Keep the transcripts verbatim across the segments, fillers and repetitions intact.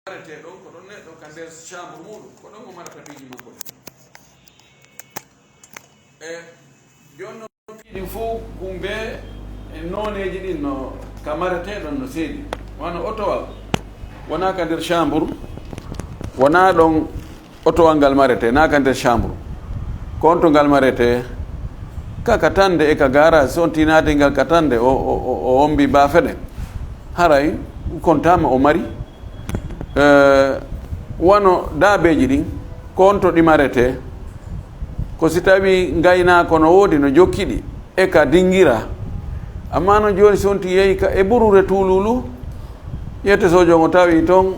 Maretee ɗon, ko ɗon neɗɗo ka nder chambre muɗum, ko ɗon o marata piiji makko ɗin. E jooni non piiji ɗin fow kumbe e nooneeji ɗin no ka maretee ɗon no seedi. Wano otowal, wonaa ka nder chambre, wonaa ɗon otowal ngal maretee, naa ka nder chambre. Ko on to ngal maretee, ka, ka tande e ka garage, so on tinaatii ngal ka tande, o, o, o, o ombi baafe ɗen. Haray kontaama o mari. Eh, wano daabeeji ɗin, ko on to ɗi maretee, ko si tawii ngaynaako no woodi no jokki ɗi, e ka dingira. Amma non jooni si on ti yehi ka e burure tuululu, yette sojo ngo tawi ton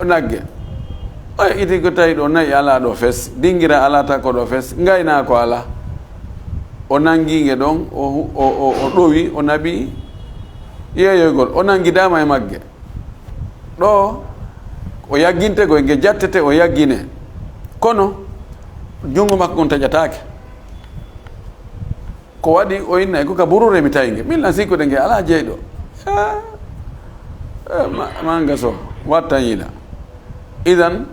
nagge. Ay, iti ko tawi ɗo nayi alaa ɗo fes, dingira alaa ta ko ɗo fes, ngaynaako alaa. O nangi nge ɗon, o, o, o, o ɗowi, o naɓi yeeyoygol, o nangidaama e magge. Ɗo o yagginte koy, nge jattete, o yaggine. Kono junngo makko ngon taƴataake. Ko waɗi o innay ko ka burure mi tawi nge. Min lan sikkude nge alaa jeyɗo. Eh, eh, ma, manga so, wattan yila. Idan,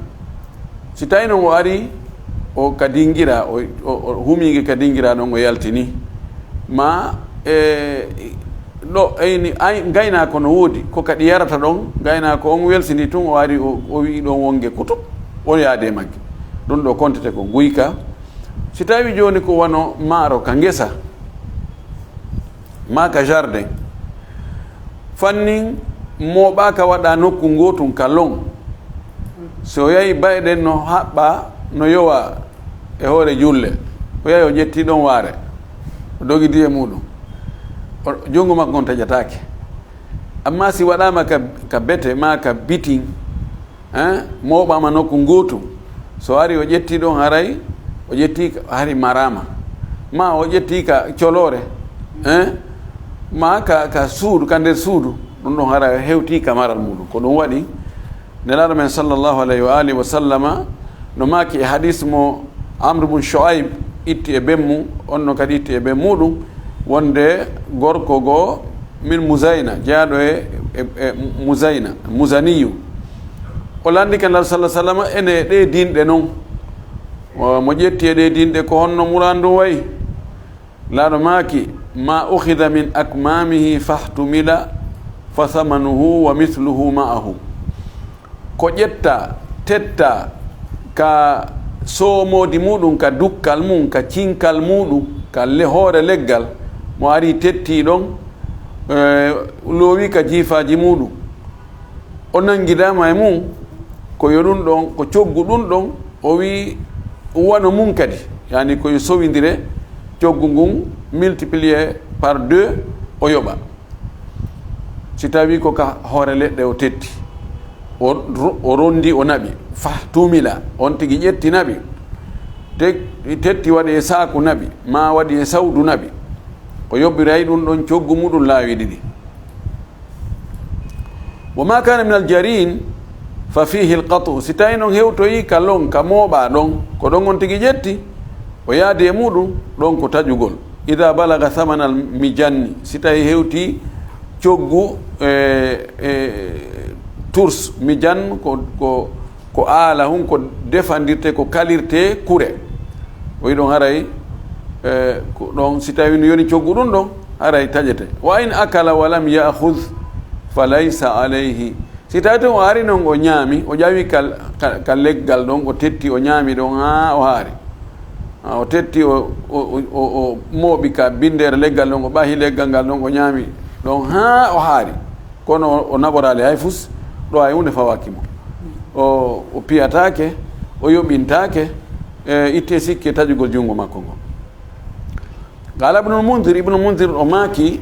si tawi non o ari, o ka dingira, o, o, o humi nge ka dingira ɗon, o yaltini. Ma, e, ɗo, eyni, ay, ngaynaako no woodi, ko kadi yarata ɗon, ngaynaako on welsini tun, o ari, o, o wi'i ɗon wonge kutu, o yaade magge. Ɗun ɗo kontete ko nguyka. Si tawi jooni ko wano maaro ka ngesa, maa ka jardin, fannin mooɓaaka waɗa nokku ngootun ka lon. Si o yahi bayɗen no haɓɓa, no yowa e hoore julle, o yahi o ƴetti ɗon waare, o dogidi e muɗum, o, junngo makko on taƴataake. Amma si waɗaama ka, ka bete maa ka bitin, hein, mooɓaama nokku ngootu, so ari o ƴetti ɗon haray, o ƴetti ka, hari maraama. Maa o ƴetti ka coloore, hein, maa ka, ka suudu, ka nder suudu, ɗun ɗon haray o hewti ka maral muɗum. Ko ɗun waɗi Nelaaɗo men sallallahu alayhi wa alihi wa sallama no maaki e hadis mo Amr bun Shu'ayb itti e ben mun, on no kadi itti e ben muɗum, wonde gorko goo min Muzayna, jeyaaɗo e, e, e Muzayna, Muzaniyu. O landike Nelaaɗo sallallahu alayhi wa sallama ene e ɗee dinɗe non. Mo, mo ƴetti e ɗee dinɗe ko honno muraadu ndun wayi? Nelaaɗo maaki, "Ma ukhidha min akmamihi fahtumila, fa thamanuhu wa mithluhu ma'ahu." Ko ƴettaa, tettaa ka soomoodi muɗum, ka dukkal mun, ka cinkal muɗum, ka le-, hoore leggal, mo ari tettii ɗon, eh, loowi ka jiifaaji muɗum. O nangidaama e mun, ko yo ɗun ɗon, ko coggu ɗun ɗon, o wi'i, wano mun kadi. Yani ko yo sowindire coggu ngun, multiplié par deux, o yoɓa. Si tawii ko ka hoore leɗɗe o tetti, o ro-, o rondi, o naɓi, fahtumila, on tigi ƴetti naɓi, te-, tetti waɗi e saaku naɓi, maa waɗi e sawdu naɓi, o yoɓiray ɗun ɗon coggu muɗum laawi ɗiɗi. Wa ma kana min al jarin fa fihi al qat'u. Si tawi non hewtoyi ka lon, ka mooɓaa ɗon, ko ɗon on tigi ƴetti, o yaadi e muɗum, ɗon ko taƴugol. Ida balaga thamana al mijanni, si tawi hewti coggu, e, e, tourse, mijan ko, ko, ko aala hun, ko defandirte, ko kalirte kure. O wi'i ɗon haray, e, ko ɗon, si tawi no yoni coggu ɗum ɗon, haray taƴete. Wa in akala wa lam ya'khudh fa laysa alayhi. Si tawi tun o ari non o ñaami, o ƴawi ka, ka, ka leggal ɗon, o tetti, o ñaami ɗon haa o haari. Haa o tetti, o, o, o, o, o mooɓi ka bindeere leggal ɗon, o ɓahi leggal ngal ɗon, o ñaami ɗon haa o haari. Kono o, o naɓoraali hay fus, ɗo hay huunde fawaaki mo. O, o piyataake, o yoɓintaake, e itte sikke taƴugol junngo makko ngon. Qala Ibnul Munzir, Ibnu Munzir o maaki,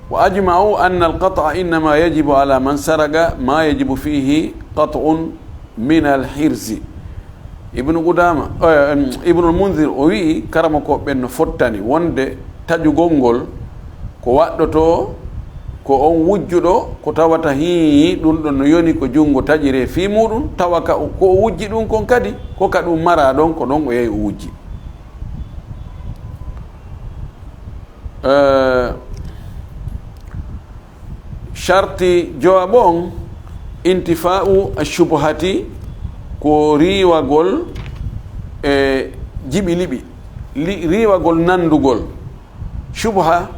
"Wa ajma'u anna al-qat'a innama yajibu ala man saraqa ma yajibu fihi qat'un min al-hirzi." Ibnu Qudama, eh, em, Ibnul Munzir o wi'i, karamokooɓe ɓen no fottani wonde taƴugol ngol ko waɗɗotoo ko on wujjuɗo ko tawata hii ɗum ɗon no yoni ko junngo taƴiree fii muuɗum, tawa ka, ko o wujji ɗum kon kadi, ko ka ɗum maraa ɗon, ko ɗon o yahi o wujji. Eh, sharti jowaɓo on, Intifaa'u ash-shubuhati, ko riiwagol e jiɓi liɓi, li-, riiwagol nanndugol. Shubuha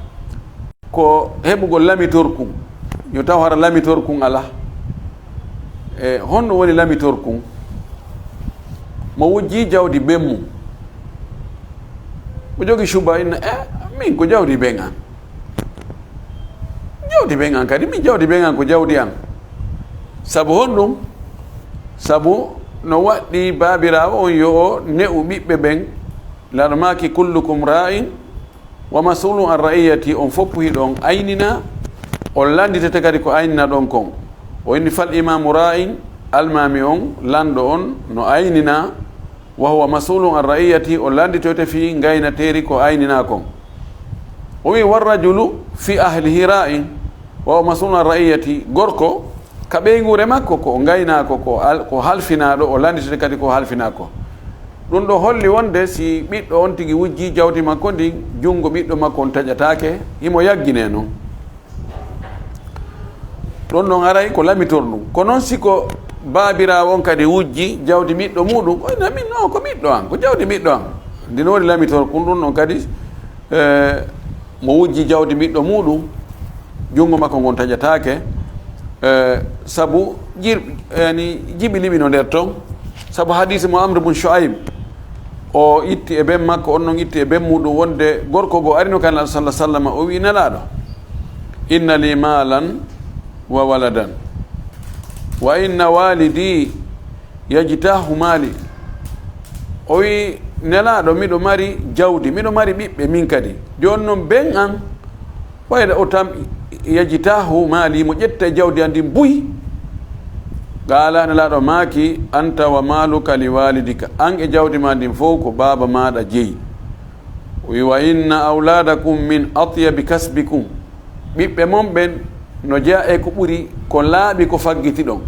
ko heɓugol lamitorkun, yo taw hara lamitorkun alaa. E honno woni lamitorkun? Mo wujjii jawdi ben mun, o jogi shubuha, inna, "E, min ko jawdi ben an." Jawdi ben an kadi, min jawdi ben an ko jawdi an. Sabu honɗum? Sabu no waɗɗii baabiraawo on yo o ne'u ɓiɓɓe ɓen. Laaɗo maaki, "Kullukum ra'in wa mas'ulun an ra'iyati." On fof hiɗon aynina, on lannditete kadi ko aynina ɗon kon. O inni, "Fal imaamu ra'in, almaami on, lanɗo on, no aynina." "Wa huwa mas'ulun an ra'iyati", o lannditoyte fii ngaynateeri ko ayninaa kon. O wi'i, "War rajulu fi ahlihi ra'in, wa huwa mas'ulun an ra'iyati", gorko ka ɓeynguure makko ko o ngaynaako, ko al-, ko halfinaaɗo, o lannditoyte kadi ko halfinaa ko. Ɗun ɗoo holli wonde si ɓiɗɗo on tigi wujjii jawdi makko ndin, junngo ɓiɗɗo makko on taƴataake, himo yagginee non. Ɗon ɗon aray ko lamitorɗun. Ko non si ko baabiraawo on kadi wujji jawdi ɓiɗɗo muuɗun, o inna, "Min non ko ɓiɗɗo an, ko jawdi ɓiɗɗo an." Ndin woni lamitorkun ɗun ɗon kadi, eh, mo wujji jawdi ɓiɗɗo muuɗun, junngo makko ngon taƴataake, eh, sabu jir-, yani, jiɓi liɓi no nder ton. Sabu hadiisi mo Amr bun Shu'ayb, o itti e ben makko, on non itti e ben muuɗun, wonde gorko goo arino kan Nulaaɗo sallallaahu alayhi wa sallam, o wi'i, "Nelaaɗo, inna li maalan wa waladan, wa inna waalidi yajtahu maali." O wi'i, "Nelaaɗo, miɗo mari jawdi, miɗo mari ɓiɓɓe min kadi. Jooni non ben an, ɓayda o tam yajtahu maali, mo ƴetta e jawdi an ndin buy." Qaala, Nelaaɗo maaki, "Anta wa maaluka li waalidika." An e jawdi maa ndin fow ko baaba maaɗa jeyi. O wi'i, "Wa inna awlaadakum min atyabi kasbikum." Ɓiɓɓe mon ɓen no jeyaa e ko ɓuri, ko laaɓi ko faggitiɗon.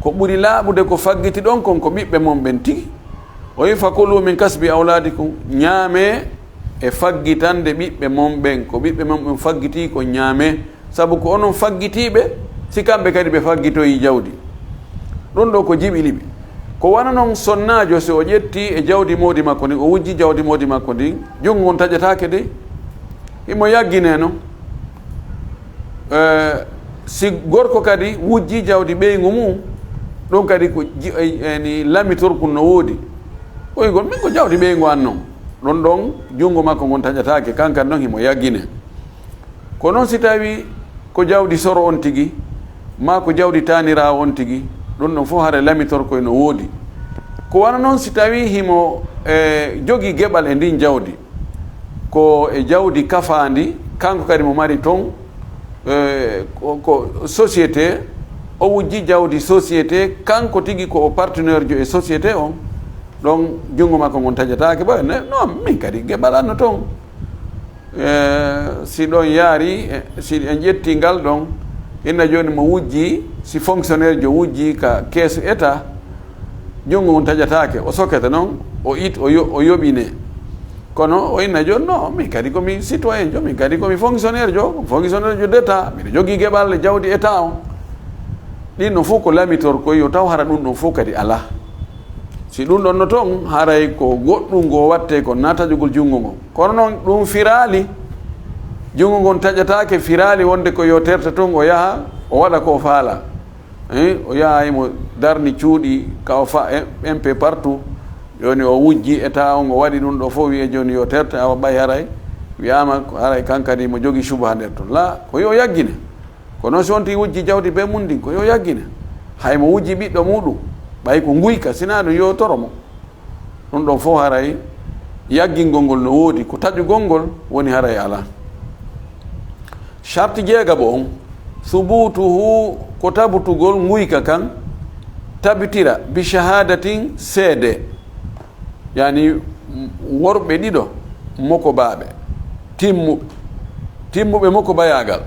Ko ɓuri laaɓude ko faggitiɗon kon ko ɓiɓɓe mon ɓen tigi. O wi'i, "Fakulu min kasbi awlaadikum." Ñaamee e faggitande ɓiɓɓe mon ɓen. Ko ɓiɓɓe mon ɓen faggitii kon ñaamee. Sabu ko onon faggitiiɓe, si kamɓe kadi ɓe faggitoyii jawdi. Ɗun ɗoo ko jiɓi liɓi. Ko wano non sonnaajo, si o ƴettii e jawdi moodi makko ndin, o wujji jawdi moodi makko ndin, junngo ngon taƴataake dey. Himo yagginee non. Eh, si gorko kadi wujji jawdi ɓeyngu mum, ɗun kadi ko ji-, eh, eh, ni lamitorkun no woodi. O wi'ugol, "Min ko jawdi ɓeyngu an non." Ɗun ɗon, junngo makko ngon taƴataake, kan kan non himo yagginee. Ko non si tawii ko jawdi soro on tigi, maa ko jawdi taaniraawo on tigi, ɗun ɗon fow haray lamitorkoy no woodi. Ko wano non si tawii himo, eh, jogii geɓal e ndin jawdi, ko e jawdi kafaandi, kanko kadi mo mari ton, eh, ko, ko société, o wujji jawdi société, kanko tigi ko o partenaire jo e société on, ɗon junngo makko ngon taƴataake, ba, ne, non, min kadi geɓal an no ton. Eh, si ɗon yaari, eh, si en ƴetti ngal ɗon, inna jooni mo wujji, si fonctionnaire jo wujji ka keesu État, junngo ngun taƴataake, o sokete non, o it-, o yo-, o yoɓine. Kono o inna jooni, "Non, min kadi ko mi citoyen jo, min kadi ko mi fonctionnaire jo, fonctionnaire jo d'État, miɗo jogii geɓal e jawdi État on." Ɗin non fow ko lamitor ko yo taw hara ɗun ɗon fow kadi alaa. Si ɗun ɗon no ton, haray ko goɗɗun goo wattee kon, naa taƴugol junngo ngon. Kono non ɗun firaali, junngo ngon taƴataake, firaali wonde ko yo terte tun o yaha, o waɗa ko o faalaa. Eh, o yaha himo darni cuuɗi, ka o fa-, eh, un peu partout. Jooni o wujji État on, o waɗi ɗun ɗoo fow, wi'ee jooni yo terte, awa ɓay haray, wi'aama ko haray kan kadi mo jogii subaha nder ton. Laa, ko yo yaggine. Kono si on tigi wujji jawdi bee mun ndin, ko yo yaggine. Hay mo wujji ɓiɗɗo muuɗum, ɓay ko nguyka, sinaa ɗun yo toro mo. Ɗun ɗon fow haray yaggingol ngol no woodi, ko taƴugol ngol woni haray alaa. Sharti jeegaɓo on, subuutuhu, ko tabutugol nguyka kan, tabitira bi shahaadatin, seede, yani worɓe ɗiɗo mokobaaɓe, timmuɓe, timmuɓe mokobayaagal.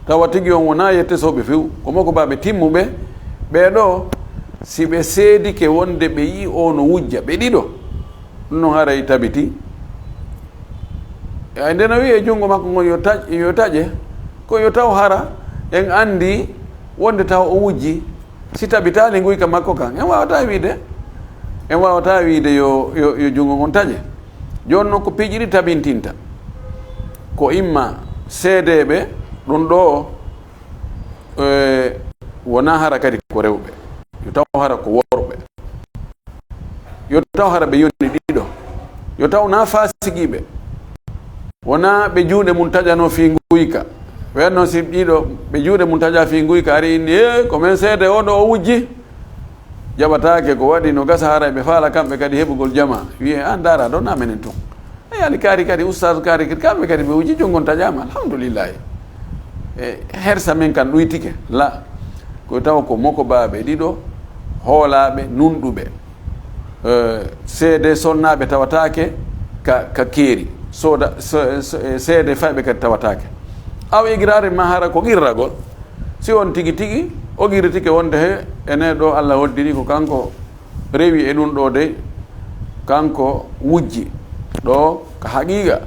Tawa tigi on wonaa yettesooɓe few, ko mokobaaɓe timmuɓe, ɓee ɗoo, si ɓe seedike wonde ɓe yi'i oo no wujja, ɓe ɗiɗo, ɗun non haray tabiti. E nde no wi'i e junngo makko ngon yo taƴ-, yo taƴe, ko yo taw hara en anndi wonde tawa o wujji, si tabitaali nguyka makko kan, en waawataa wiide, en waawataa wiide yo, yo, yo junngo ngon taƴe. Jooni non ko piiji ɗi tabintinta, ko imma seedeeɓe, ɗun ɗoo, eh, wonaa hara kadi ko rewɓe, yo taw hara ko worɓe. Yo taw hara ɓe yoni ɗiɗo. Yo taw naa faasiqiiɓe. Wonaa ɓe juuɗe mun taƴanoo fii nguyka. Ɓen non si ɗiɗo ɓe juuɗe mun taƴaa fii nguyka, ari inni, "Ee, ko men seede oo ɗoo o wujji." Jaɓataake ko waɗi no gasa haray ɓe faala kamɓe kadi heɓugol jamaa. Wi'ee, "An ndaara ɗoo, naa menen tun." Ey, ali kaari kadi, ustaazu kaari kadi, kamɓe kadi ɓe wujji junngo on taƴaama, alhamdulillahi. E, hersa men kan ɗuytike. La, ko tawa ko mokobaaɓe ɗiɗo, hoolaaɓe, nunɗuɓe. E, seede sonnaaɓe tawataake ka, ka keeri. Sooda, so, so, e, seede fayɓe kadi tawataake. Aw iqraari maa hara ko qirragol. Si on tigi tigi, o qirritike wonde he, ene ɗoo Alla hoddiri ko kanko rewi e ɗun ɗoo dey, kanko wujji. Ɗoo ka haqiiqa,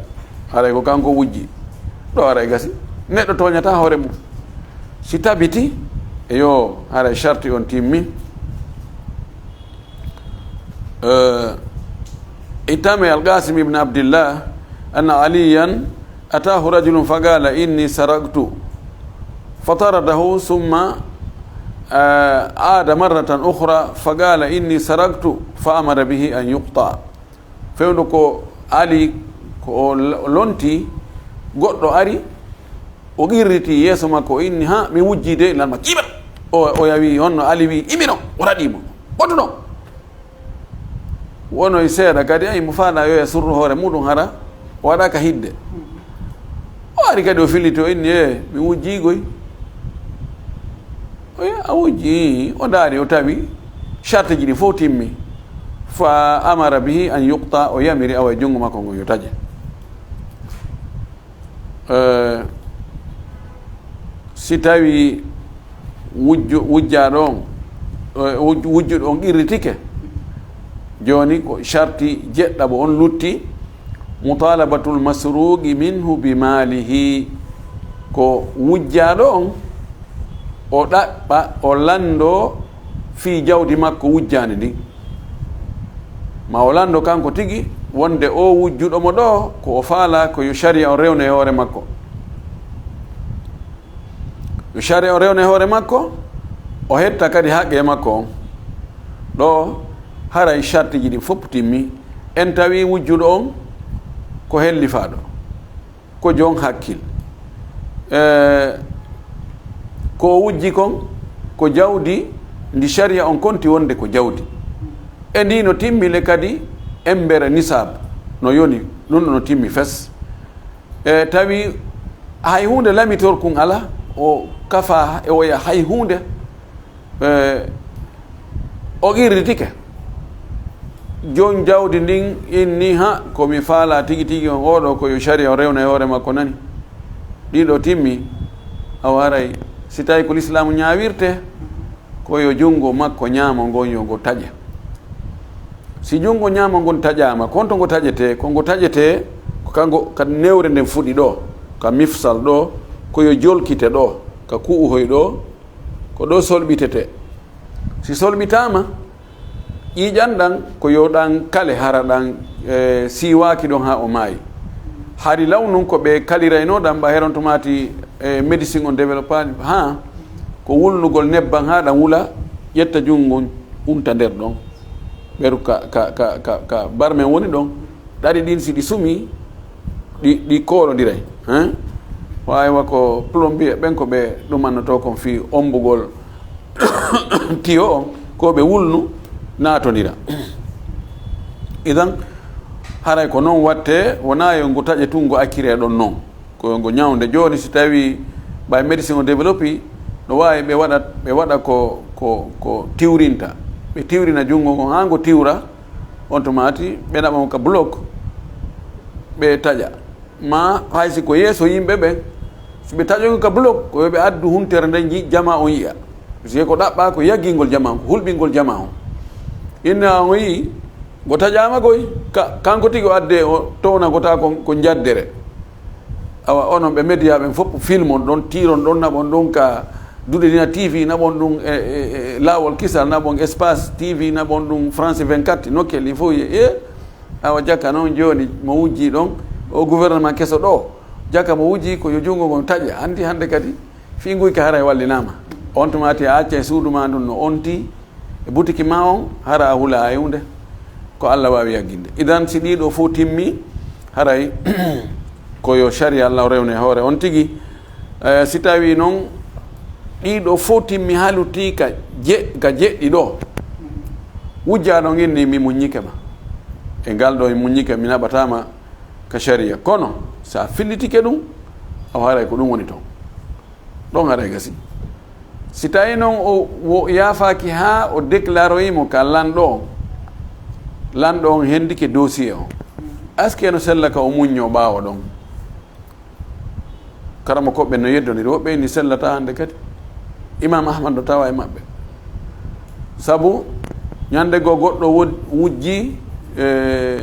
haray ko kanko wujji. Ɗoo haray gasi. Neɗɗo tooñataa hoore mun. Si tabiti, e yo, haray sharti on timmi. Eh, ittama e Al-Qasim ibn Abdillah, anna Aliyan أتاه رجل فقال: إني سرقت. فطرده ثم، آه، عاد مرة أخرى فقال: إني سرقت، فأمر به أن يقطع. Fewndo ko Ali ko o l-, lonti, goɗɗo ari, o qirriti yeeso makko, o inni, "Ha, mi wujjii de, lan ma kiiɓat." O, o yawi, honno Ali wi, "Imino, o raɗi mo. Ɓotu ɗon." Wonoy seeɗa kadi, ay, mo faalaa yo ya surru hoore muɗum, hara o waɗaaka hidde. O ari kadi, o filliti, o inni, "E, mi wujjii koy." O wi'i, "A wujjii?" O ndaari, o tawi sartiji ɗi fof timmi. Fa amara bihi an yuqta, o yamiri awa e junngo makko ngon yo taƴe. Eh, si tawii wujju-, wujjaaɗo on, eh, wujju-, wujjuɗo on qirritike, jooni ko sarti jeɗɗaɓo on lutti, mutalabatul masruqi minhu bi malihi, ko wujjaaɗo on o ɗaɓɓa, o lanndoo fii jawdi makko wujjaandi ndin. Ma o lanndo kanko tigi wonde oo wujjuɗo mo ɗoo, ko o faalaa ko yo sariya on rewne e hoore makko. Yo sariya on rewne e hoore makko, o hetta kadi haqqee makko on. Ɗoo haray sartiji ɗin fof timmi. En tawi wujjuɗo on ko hellifaaɗo. Ko jon hakkil. Eh, ko o wujji kon, ko jawdi ndi sariya on konti wonde ko jawdi. E ndi no timmi le kadi embere nisab no yoni, ɗun no timmi fes. E tawi hay huunde lamitorkun ala, o kafa e oya hay huunde. Eh, o qirritike. Jon jawdi ndin inni, "Ha, ko mi faalaa tigi tigi on oo ɗoo, ko yo sariya on rewna e hoore makko nani." Ɗiɗo timmi, awa haray, si tawii ko lislaamu ñaawirte, ko yo junngo makko ñaamo ngon yo ngo taƴe. Si junngo ñaamo ngon taƴaama, ko honto ngo taƴetee? Ko ngo taƴetee, ko kanko ka newre nden fuɗi ɗoo, ka mifsal ɗoo, ko yo jolkite ɗoo, ka ku'uhoy ɗoo, ko ɗoo solɓitetee. Si solɓitaama, ƴiiƴan ɗan ko yo ɗan kale, hara ɗan, eh, siiwaaki ɗon haa o maayi. Hari law nun ko ɓe kaliraynoo ɗan, ɓa heɗon tumaati, eh, médecine on développaali, haa ko wulnugol nebban haa ɗan wula, ƴetta junngo ngun, unta nder ɗon. Ɓeru ka, ka, ka, ka, ka barmen woni ɗon. Ɗaɗi ɗin, si ɗi sumii, ɗi, ɗi koolondiray, hein? Ko aywa, ko plombier ɓen ko ɓe ɗumannotoo kon fii ommbugol tiyo on, ko ɓe wulnu naatondira. Idan, haray ko non wattee, wonaa yo ngu taƴe tun, ngu acciree ɗon non. Ko ngo ñawnde. Jooni, si tawii ɓay médecine o développé, no waawi ɓe waɗa, ɓe waɗa ko, ko, ko tiwrinta. Ɓe tiwrina junngo ngon haa ngo tiwra, on tuma ati ɓe naɓa mo ka bloc, ɓe taƴa. Maa hay si ko yeeso yimɓe ɓen, si ɓe taƴoyi ka bloc, ko yo ɓe addu huntere nden, ji-, jamaa on yi'a. Parce que ko ɗaɓɓaa ko yaggingol jamaa on, ko hulɓingol jamaa on. Inna on yi'i, ngo taƴaama koy, ka-, kanko tigi o addee, o towna ngo taa kon ko njaddere. Awa, onon ɓe média ɓen fof, filmon ɗon, tiiron ɗon, naɓon ɗon ka, Duɗe ɗin, T V naɓon ɗum, e, e, e, Laawol Kisal naɓon, Espace T V naɓon ɗum, France vingt-quatre, nokkel ɗin fof, e, e, awa jaka noon jooni mo wujjii ɗon, o gouvernement keso ɗoo, jaka mo wujjii ko yo junngo ngon taƴe. Anndi hannde kadi, fii nguyka haray wallinaama. On tuma ti a accay suudu maa ndun no onti, e butiki maa on, hara a hula e huunde. Ko Alla waawi yagginde. Idan, si ɗii ɗoo fof timmi, haray ko yo sariya Alla o rewne hoore on tigi. Eh, si tawii non ɗii ɗoo fof timmi haa luttii ka je-, ka jeɗɗi ɗoo, wujjaa ɗon inni, "Mi muññike ma. E ngal ɗoo mi muññike, mi naɓataa ma ka sariya." Kono, si a fillitike ɗum, awa haray ko ɗum woni ton. Ɗon haray gasi. Si tawii non o, o yaafaaki haa o déclaroyi mo ka lanɗo on, lanɗo on hendike dossier on. Est-ce que no sella ka o muññoo ɓaawo ɗon? Karamokooɓe no yeddondiri, woɓɓe inni sellataa hannde kadi. Imaam Ahmad no tawa e maɓɓe. Sabu ñannde goo goɗɗo wod-, wujji, e,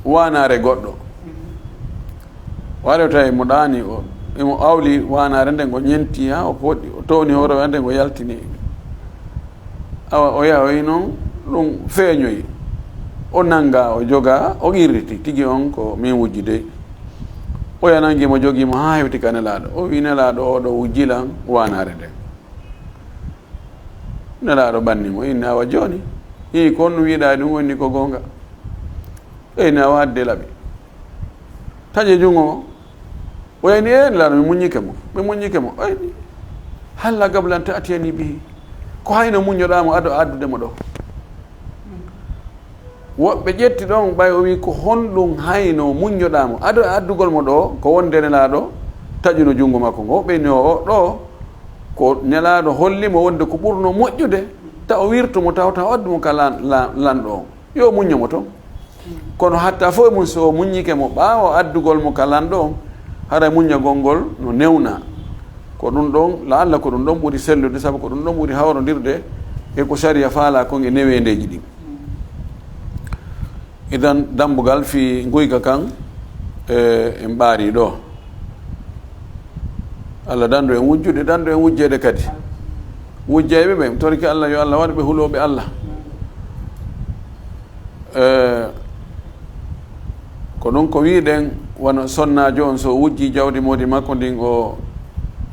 waanaare goɗɗo. O ari o tawi mo ɗaani, o, imo awli waanaare nden, o ñenti haa o fooɗi, o towni hoore nden, o yaltini. Awa, o yahoyi non, ɗum feeñoyi. O nanngaa, o jogaa, o qirriti. Tigi on ko min wujji dey. Oya nangi mo, jogii mo haa hewti ka Nelaaɗo. O wi'i, "Nelaaɗo, oo ɗoo wujji lan waanaare nden." Nelaaɗo ɓanni mo, inni, "Awa jooni, hii ko honɗum wiɗaa ɗum woni ko goonga?" Ɓe inni, "Awa adde laɓi. Taƴe junngo maa." O inni, "Ee, Nelaaɗo, mi muññike mo, mi muññike mo." O inni, "Halla qabla an ta'tiyani bihi, ko hayno muññoɗaa mo ado a addude mo ɗoo?" Woɓɓe ƴetti ɗon, ɓay o wi'i, "Ko honɗum hayno muññoɗaa mo ado e addugol mo ɗoo?" Ko wonde Nelaaɗo taƴuno junngo makko ngo. Woɓɓe inni, "Oo ɗoo ko Nelaaɗo holli mo wonde ko ɓurno moƴƴude, ta o wirtu mo, taw, taw addu mo ka lan-, lan-, lanɗo on. Yo muñño mo ton." Kono hatta fof e mum, so o muññike mo ɓaawo addugol mo ka lanɗo on, haray muññagol ngol no newna. Ko ɗum ɗon, la'alla ko ɗum ɗon ɓuri sellude, sabu ko ɗum ɗon ɓuri hawrondirde e ko sariya faalaa kon e neweendeeji ɗin. Idan, dambugal fii nguyka kan, e, en ɓaarii ɗoo. Alla dandu en wujjude, dandu en wujjeede kadi. Wujjayɓe ɓen, torike Alla, yo Alla waɗ ɓe hulooɓe Alla. E, ko ɗum ko wi'uɗen, wano sonnaajo on, so o wujjii jawdi moodi makko ndin, o,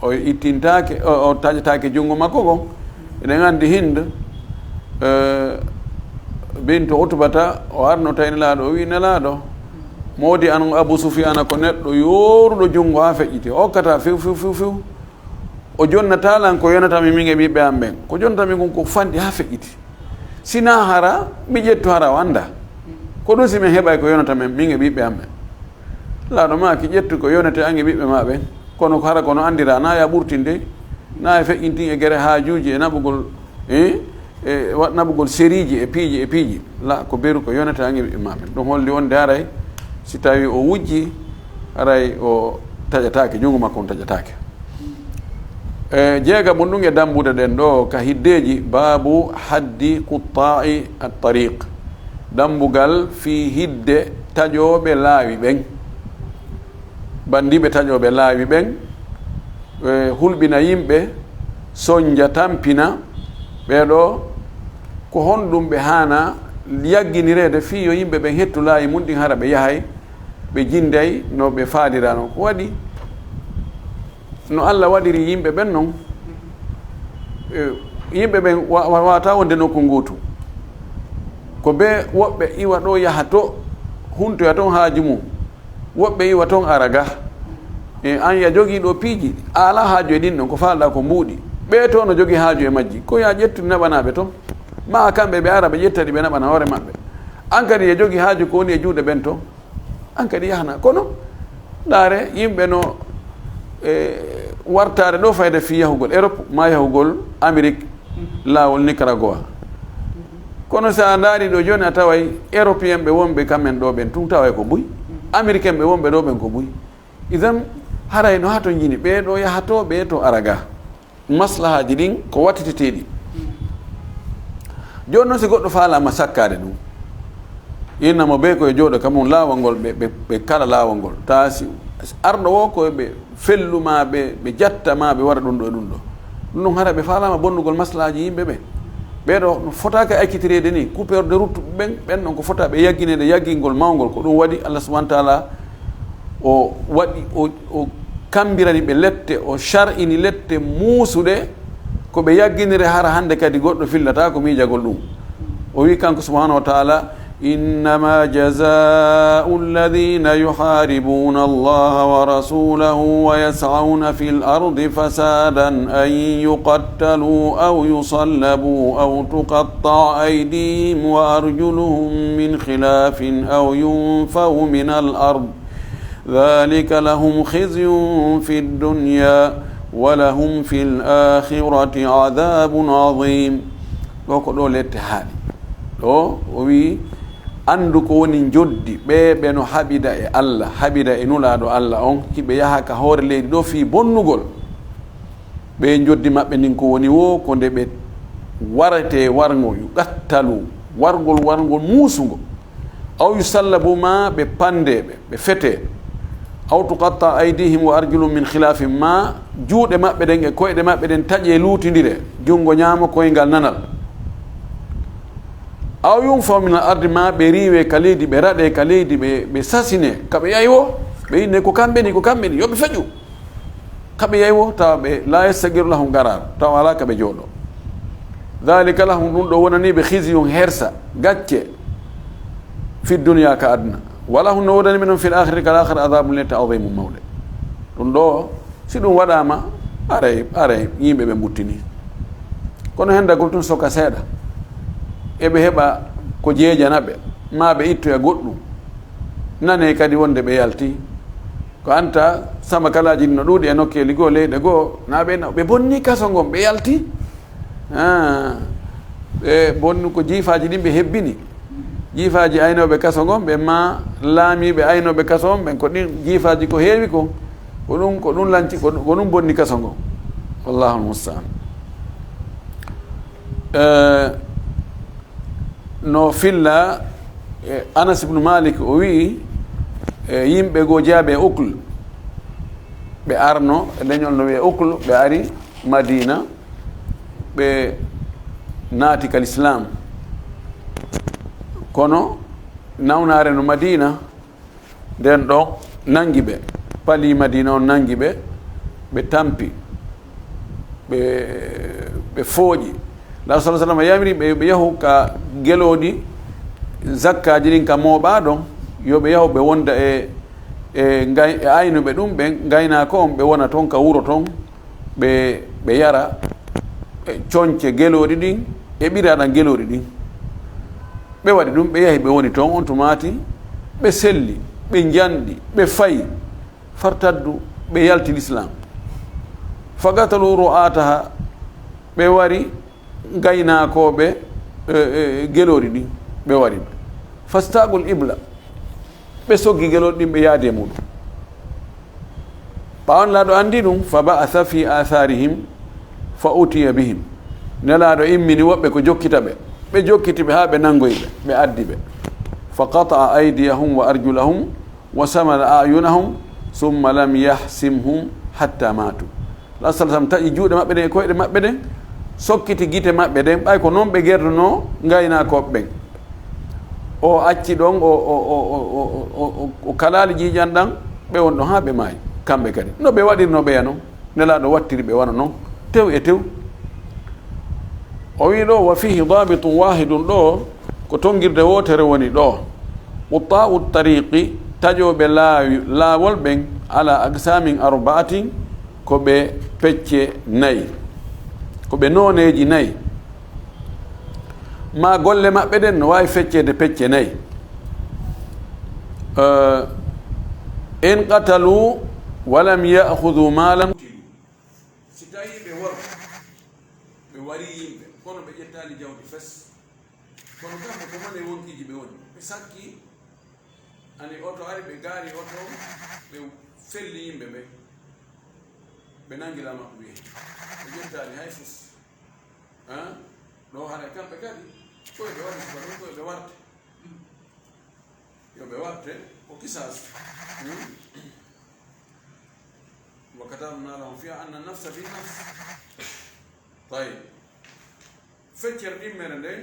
o ittintaake, o, o taƴataake junngo makko ngon. Eɗen anndi Hind, e, bintu Utbata, o arno tawi Nelaaɗo, o wi'i, "Nelaaɗo, moodi an on Abu Sufyaana ko neɗɗo yooruɗo junngo haa feƴƴiti, o hokkataa few, few, few, few. O jonnataa lan ko yonata mi, min e ɓiɓɓe am ɓen. Ko jonata mi kon ko fanɗi haa feƴƴiti. Si naa hara, mi ƴettu hara o annda. Ko ɗum si min heɓay ko yonata men, min e ɓiɓɓe am ɓen." Nelaaɗo maaki, "Ƴettu ko yonete an e ɓiɓɓe maa ɓen. Kono ko hara ko no anndiraa, naa ya ɓurtinde, naa ya feƴƴintin e gere haajuuji e naɓugol, eh, e wa-, naɓugol seriiji e piiji e piiji. La, ko beru ko yonete an e ɓiɓɓe maa ɓen." Ɗum holli wonde haray si tawii o wujjii, haray o taƴataake, junngo makko on taƴataake. E jeega mun ɗum e dambuɗe ɗen ɗoo ka hiddeeji, baabu haddi quttaa'i at-tariq. Dambugal fii hidde taƴooɓe laawi ɓen. Banndiiɓe taƴooɓe laawi ɓen, e, hulɓina yimɓe, sonja, tampina, ɓee ɗoo, ko honɗum ɓe haana yagginireede fii yo yimɓe ɓen hettu laawi mun ɗin, hara ɓe yahay, ɓe jinday no ɓe faalirano? Ko waɗi no Alla waɗiri yimɓe ɓen non, e, yimɓe ɓen wa-, wa-, waawataa wonde nokku nguutu. Ko bee woɓɓe iwa ɗoo, yaha to, huntoya ton haaju mum. Woɓɓe iwa ton, ara ga. E, an ya jogii ɗoo piiji, a alaa haaju e ɗin ɗon, ko faalɗaa ko mbuuɗi. Ɓee to no jogii haaju e majji, ko ya ƴettu naɓanaa ɓe ton. Maa kamɓe ɓe ara ɓe ƴetta ɗi, ɓe naɓana hoore maɓɓe. An kadi ya jogii haaju ko woni e juuɗe ɓen ton, an kadi yahana. Kono, ndaare, yimɓe no, e, wartaade ɗoo fayda fii yahugol Europe, maa yahugol Amérique, laawol Nicaragua. Kono si a ndaari ɗoo jooni, a taway Européen ɓe wonɓe kamen ɗoo ɓen tun, taway ko buy. Américain ɓe wonɓe ɗoo ɓen ko buy. Idan, haray no hatonjini, ɓee ɗoo yaha to, ɓee to ara ga. Maslahaaji ɗin ko wattiteteeɗi. Jooni non, si goɗɗo faalaama sakkaade ɗum, inna mo bee ko e jooɗo ka mum laawol ngol, ɓe, ɓe, ɓe kala laawol ngol. Taa si, si arɗo woo ko ɓe fellu maa, ɓe, ɓe jatta maa, ɓe waɗa ɗum ɗoo e ɗum ɗoo. Ɗum ɗon hara ɓe faalaama bonnugol maslahaaji yimɓe ɓen. Ɓee ɗoo no fotaaka accitireede nii, coupeur de route ɓen, ɓen ɗon ko fota ɓe yaggineede yaggingol mawngol. Ko ɗum waɗi Allah subhanahu wa taala o waɗi, o, o kammbirani ɓe lette, o shar'ini lette muusuɗe, ko ɓe yagginire hara hannde kadi goɗɗo fillataako miijagol ɗum. O wi'i kanko subhanahu wa taala, إنما جزاء الذين يحاربون الله ورسوله ويسعون في الأرض فسادا أن يقتلوا أو يصلبوا أو تقطع أيديهم وأرجلهم من خلاف أو ينفوا من الأرض ذلك لهم خزي في الدنيا ولهم في الآخرة عذاب عظيم. Ɗoo ko ɗoo lette haaɗi. Ɗoo o wi'i, anndu ko woni njoddi ɓee ɓe no haɓida e Allah, haɓida e Nulaaɗo Allah on, hiɓe yaha ka hoore leydi ɗoo fii bonnugol. Ɓee njoddi maɓɓe ndin ko woni woo, ko nde ɓe waretee warngo, yuqattalu, wargol, warngol muusungo. Aw yusallabu, maa ɓe pandee ɓe, ɓe fetee. Aw tuqatta aydihim wa arjuluhum min khilafin, maa juuɗe maɓɓe ɗen e koyɗe maɓɓe ɗen taƴee luutindire, junngo ñaamo, koyngal nanal. Aw yunfaw min al ardi, maa ɓe riiwee ka leydi, ɓe raɗee ka leydi, ɓe, ɓe sasinee, ka ɓe yahi woo, ɓe innee ko kamɓe nii, ko kamɓe nii, yo ɓe feƴu. Ka ɓe yahi woo, tawa ɓe, la yastaqiru lahum qarar, tawa alaa ka ɓe jooɗoo. Dhalika lahum, ɗum ɗoo wonanii ɓe khizyun, hersa, gacce, fi dunya, ka aduna. Wa lahum, no wonani ɓe non, fil akhirati, ka laakhara, adhabun, lette, adhimun, mawɗe. Ɗum ɗoo, si ɗum waɗaama, aray, aray, yimɓe ɓe mbuttini. Kono hendagol tun suka seeɗa, eɓe heɓa ko jeejana ɓe, maa ɓe ittoya goɗɗum. Nanee kadi wonde ɓe yalti. Ko anta samakalaaji ɗin no ɗuuɗi e nokkeeli goo, leyɗe goo, na ɓe, na ɓe bonni kaso ngon, ɓe yalti. Ah, ɓe bonni ko jiifaaji ɗin ɓe hebbini. Jiifaaji aynooɓe kaso ngon ɓen, maa laamiiɓe aynooɓe kaso on ɓen, ko ɗin jiifaaji ko heewi kon. Ko ɗum, ko ɗum lanci, ko ɗum, ko ɗum bonni kaso ngon. Wallahul musta'an. Eh, no filla, eh, Anas ibnu Malik, o wi'i, eh, yimɓe goo jaaɓe Ukl, ɓe arno e leñol no wi'ee Ukl, ɓe ari Madina, ɓe naati ka Lislaam. Kono nawnaare no Madina, nden ɗon nangi ɓe, palii Madina on nangi ɓe, ɓe tampi, ɓe, ɓe fooƴi. Nulaaɗo sallallaahu alayhi wa sallam yamiri ɓe, ɓe yahu ka gelooɗi zakkaaji ɗin ka mooɓaa ɗon, yo ɓe yahu ɓe wonda e, e ngay-, e aynuɓe ɗum ɓen, ngaynaako on, ɓe wona ton ka wuro ton, ɓe, ɓe yara, e, conce gelooɗi ɗin, e ɓiraɗan gelooɗi ɗin. Ɓe waɗi ɗum, ɓe yahi, ɓe woni ton, on tumaati, ɓe selli, ɓe njanɗi, ɓe fayi, fartaddu, ɓe yalti Lislaam. Faqatalu ru'ataha, ɓe wari ngaynaakooɓe, e, e, gelooɗi ɗin, ɓe wari ɓe. Fastaqul ibla, ɓe soggi gelooɗi ɗin, ɓe yaadi e muɗum. Ɓaawo Nelaaɗo anndi ɗum, fa ba'atha fi atharihim, fa utiya bihim. Nelaaɗo immini woɓɓe ko jokkita ɓe. Ɓe jokkiti ɓe haa ɓe nanngoyi ɓe, ɓe addi ɓe. Fa qata'a aydiyahum wa arjulahum wa samala a'yunahum, summa lam yahsimhum hatta matu. Nulaaɗo sallallaahu alayhi wa sallam taƴi juuɗe maɓɓe ɗen e koyɗe maɓɓe ɗen, sokkiti gite maɓɓe ɗen, ɓay ko non ɓe gerdunoo ngaynaakooɓe ɓen. O acci ɗon, o, o kalaali ƴiiƴan ɗan, ɓe won ɗon haa ɓe maayi, kamɓe kadi. No ɓe waɗirnoo ɓeya non, Nelaaɗo wattiri ɓe wano non, tew e tew. O wi'i ɗoo, wa fiihi daabitun waahidun, ɗoo ko tonngirde wootere woni ɗoo. Quttaa'u tariiqi, taƴooɓe laawi-, laawol ɓen, ala aqsaamin arba'atin, ko ɓe pecce nayi, ko ɓe nooneeji nayi. Maa golle maɓɓe ɗen no waawi fecceede pecce nayi. Eh, in qatalu wa lam ya'khudhu maalan. Si tawii ɓe worɓe, ɓe warii yimɓe, kono ɓe ƴettaali jawdi fes. Kono kamɓe ko mone wonkiiji ɓe woni. Ɓe sakki, ani oto ari, ɓe gaari oto, ɓe felli yimɓe ɓe. Ɓe nangi lama ɓe. Ɓe ƴettaali hay fus. Han? Ɗoo haray kamɓe kadi, ko ɓe waɗi suka ɗon, ko ɓe warte. Yo ɓe warte, ko kisaas. Hmm? Wa katabna lahum fiha anna nafsa bin nafs. Tayyib. Feccere ɗimmere nden,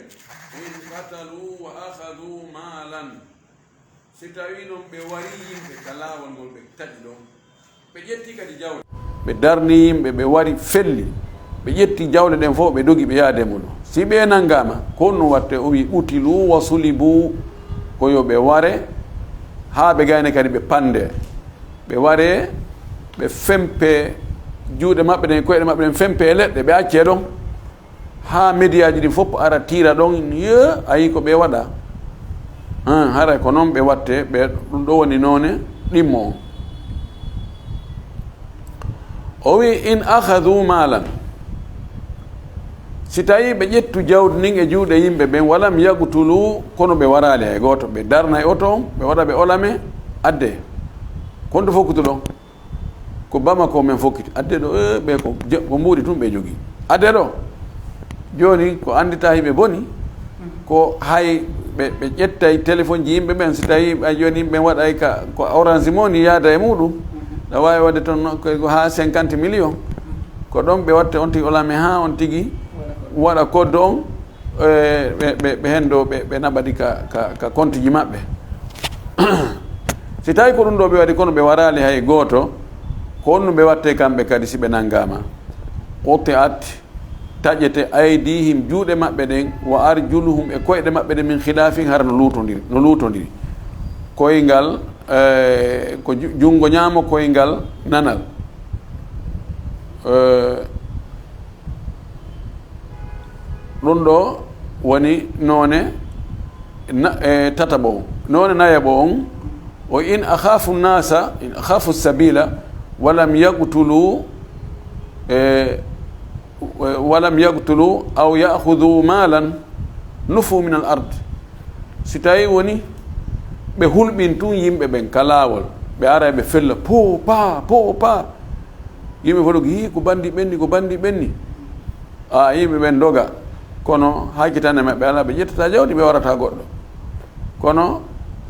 "In qatalu wa akhadhu malan." Si tawii non ɓe warii yimɓe ka laawol ngol ɓe taƴi ɗon, ɓe ƴetti kadi jawle. Ɓe darni yimɓe, ɓe wari felli, ɓe ƴetti jawle ɗen fof, ɓe dogi, ɓe yaade mun. Si ɓe nangaama, ko honno watte? O wi'i, "Qutilu wa sulibu." Ko yo ɓe ware, haa ɓe gayne kadi ɓe pande. Ɓe ware, ɓe fempe juuɗe maɓɓe ɗen, koyɗe maɓɓe ɗen fempe e leɗɗe, ɓe accee ɗon. Haa mediyaaji ɗin fof ara tiira ɗon, yo, ayi ko ɓe waɗa. Han, haray ko non ɓe watte, ɓe, ɗum ɗo woni noone ɗimmo on. O wi'i, "In akhadhu malan." Si tawii ɓe ƴettu jawdi ndin e juuɗe yimɓe ɓen, "walam yaqtulu," kono ɓe waraali hay gooto, ɓe darna e oto on, ɓe waɗa ɓe olame, adde. Kontu fokkutu ɗon. Ko Bamako men fokkiti. Adde ɗo, eh, ɓe ko je-, ko mbuuɗi tun ɓe jogii. Adde ɗo. Jooni ko anndita hiɓe boni, ko hay ɓe, ɓe ƴettay telefonji yimɓe ɓen, si tawii ɓay jooni yimɓe ɓen waɗay ka, ko Orange Money yaada e muɗum, ɗa waawi waɗde ton no, ko, ko haa cinquante millions. Ko ɗon ɓe watte on tigi olame haa on tigi waɗa code on, eh, ɓe, ɓe, ɓe hendo, ɓe, ɓe naɓa ɗi ka, ka, ka compte ji maɓɓe. Si tawi ko ɗum ɗo ɓe waɗi, kono ɓe waraali hay gooto, ko honno ɓe watte kamɓe kadi si ɓe nanngaama? "Quti'at," taƴete, "aydihim," juuɗe maɓɓe ɗen, "wa arjuluhum," e koyɗe maɓɓe ɗen, "min khilafin," hara no luutondiri, no luutondiri. Koyngal, eh, ko ju-, junngo ñaamo, koyngal nanal. Eh, Ɗum ɗo woni noone na-, e, tataɓo on. Noone nayaɓo on, o, "In akhafu nnasa, in akhafu sabila, walam yaqtulu, e, walam yaqtulu aw ya'khudhu malan, nufu min al ard." Si tawi woni ɓe hulɓin tun yimɓe ɓen ka laawol, ɓe ara ɓe fella, poo, paa, poo, paa. Yimɓe fof ɗo, "Hii, ko bandi ɓenni, ko bandi ɓenni." A, yimɓe ɓen doga. Kono haa kitane maɓɓe alaa, ɓe ƴettata jawdi, ɓe warata goɗɗo. Kono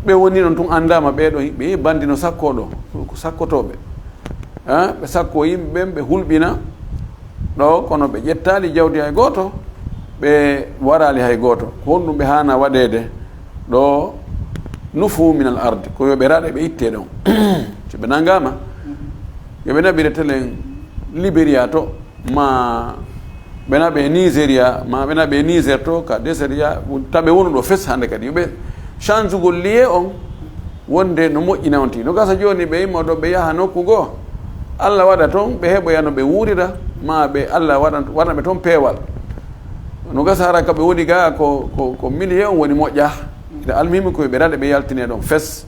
ɓe woni ɗon tun anndaama, ɓee ɗo, ɓe bandi no sakkoo ɗo, ko sakkotooɓe. Ah, ɓe sakkoo yimɓe ɓen, ɓe hulɓina ɗo, kono ɓe ƴettaali jawdi hay gooto, ɓe waraali hay gooto. Ko honɗum ɓe haana waɗeede ɗo? "Nufu min al ard," ko yo ɓe raɗe, ɓe ittee ɗon. Si ɓe nanngaama, yo ɓe naɓire telen Liberia to, ma ɓe naɓe Nigeria, ma ɓe naɓe Niger to, ka Deseria, taɓe wonu ɗo fes hannde kadi. Yo ɓe change-ugol liye on, wonde no moƴƴina on tigi. No gasa jooni ɓe imma ɗo, ɓe yaha nokku goo. Alla waɗa ton, ɓe heɓoya no ɓe wuurira, ma ɓe Alla waɗan, waɗan ɓe ton peewal. No gasa hara ka ɓe woni gaa ko, ko, ko miliye on woni moƴƴa. Ina almuhimmi ko ɓe raɗe ɓe yaltine ɗon fes.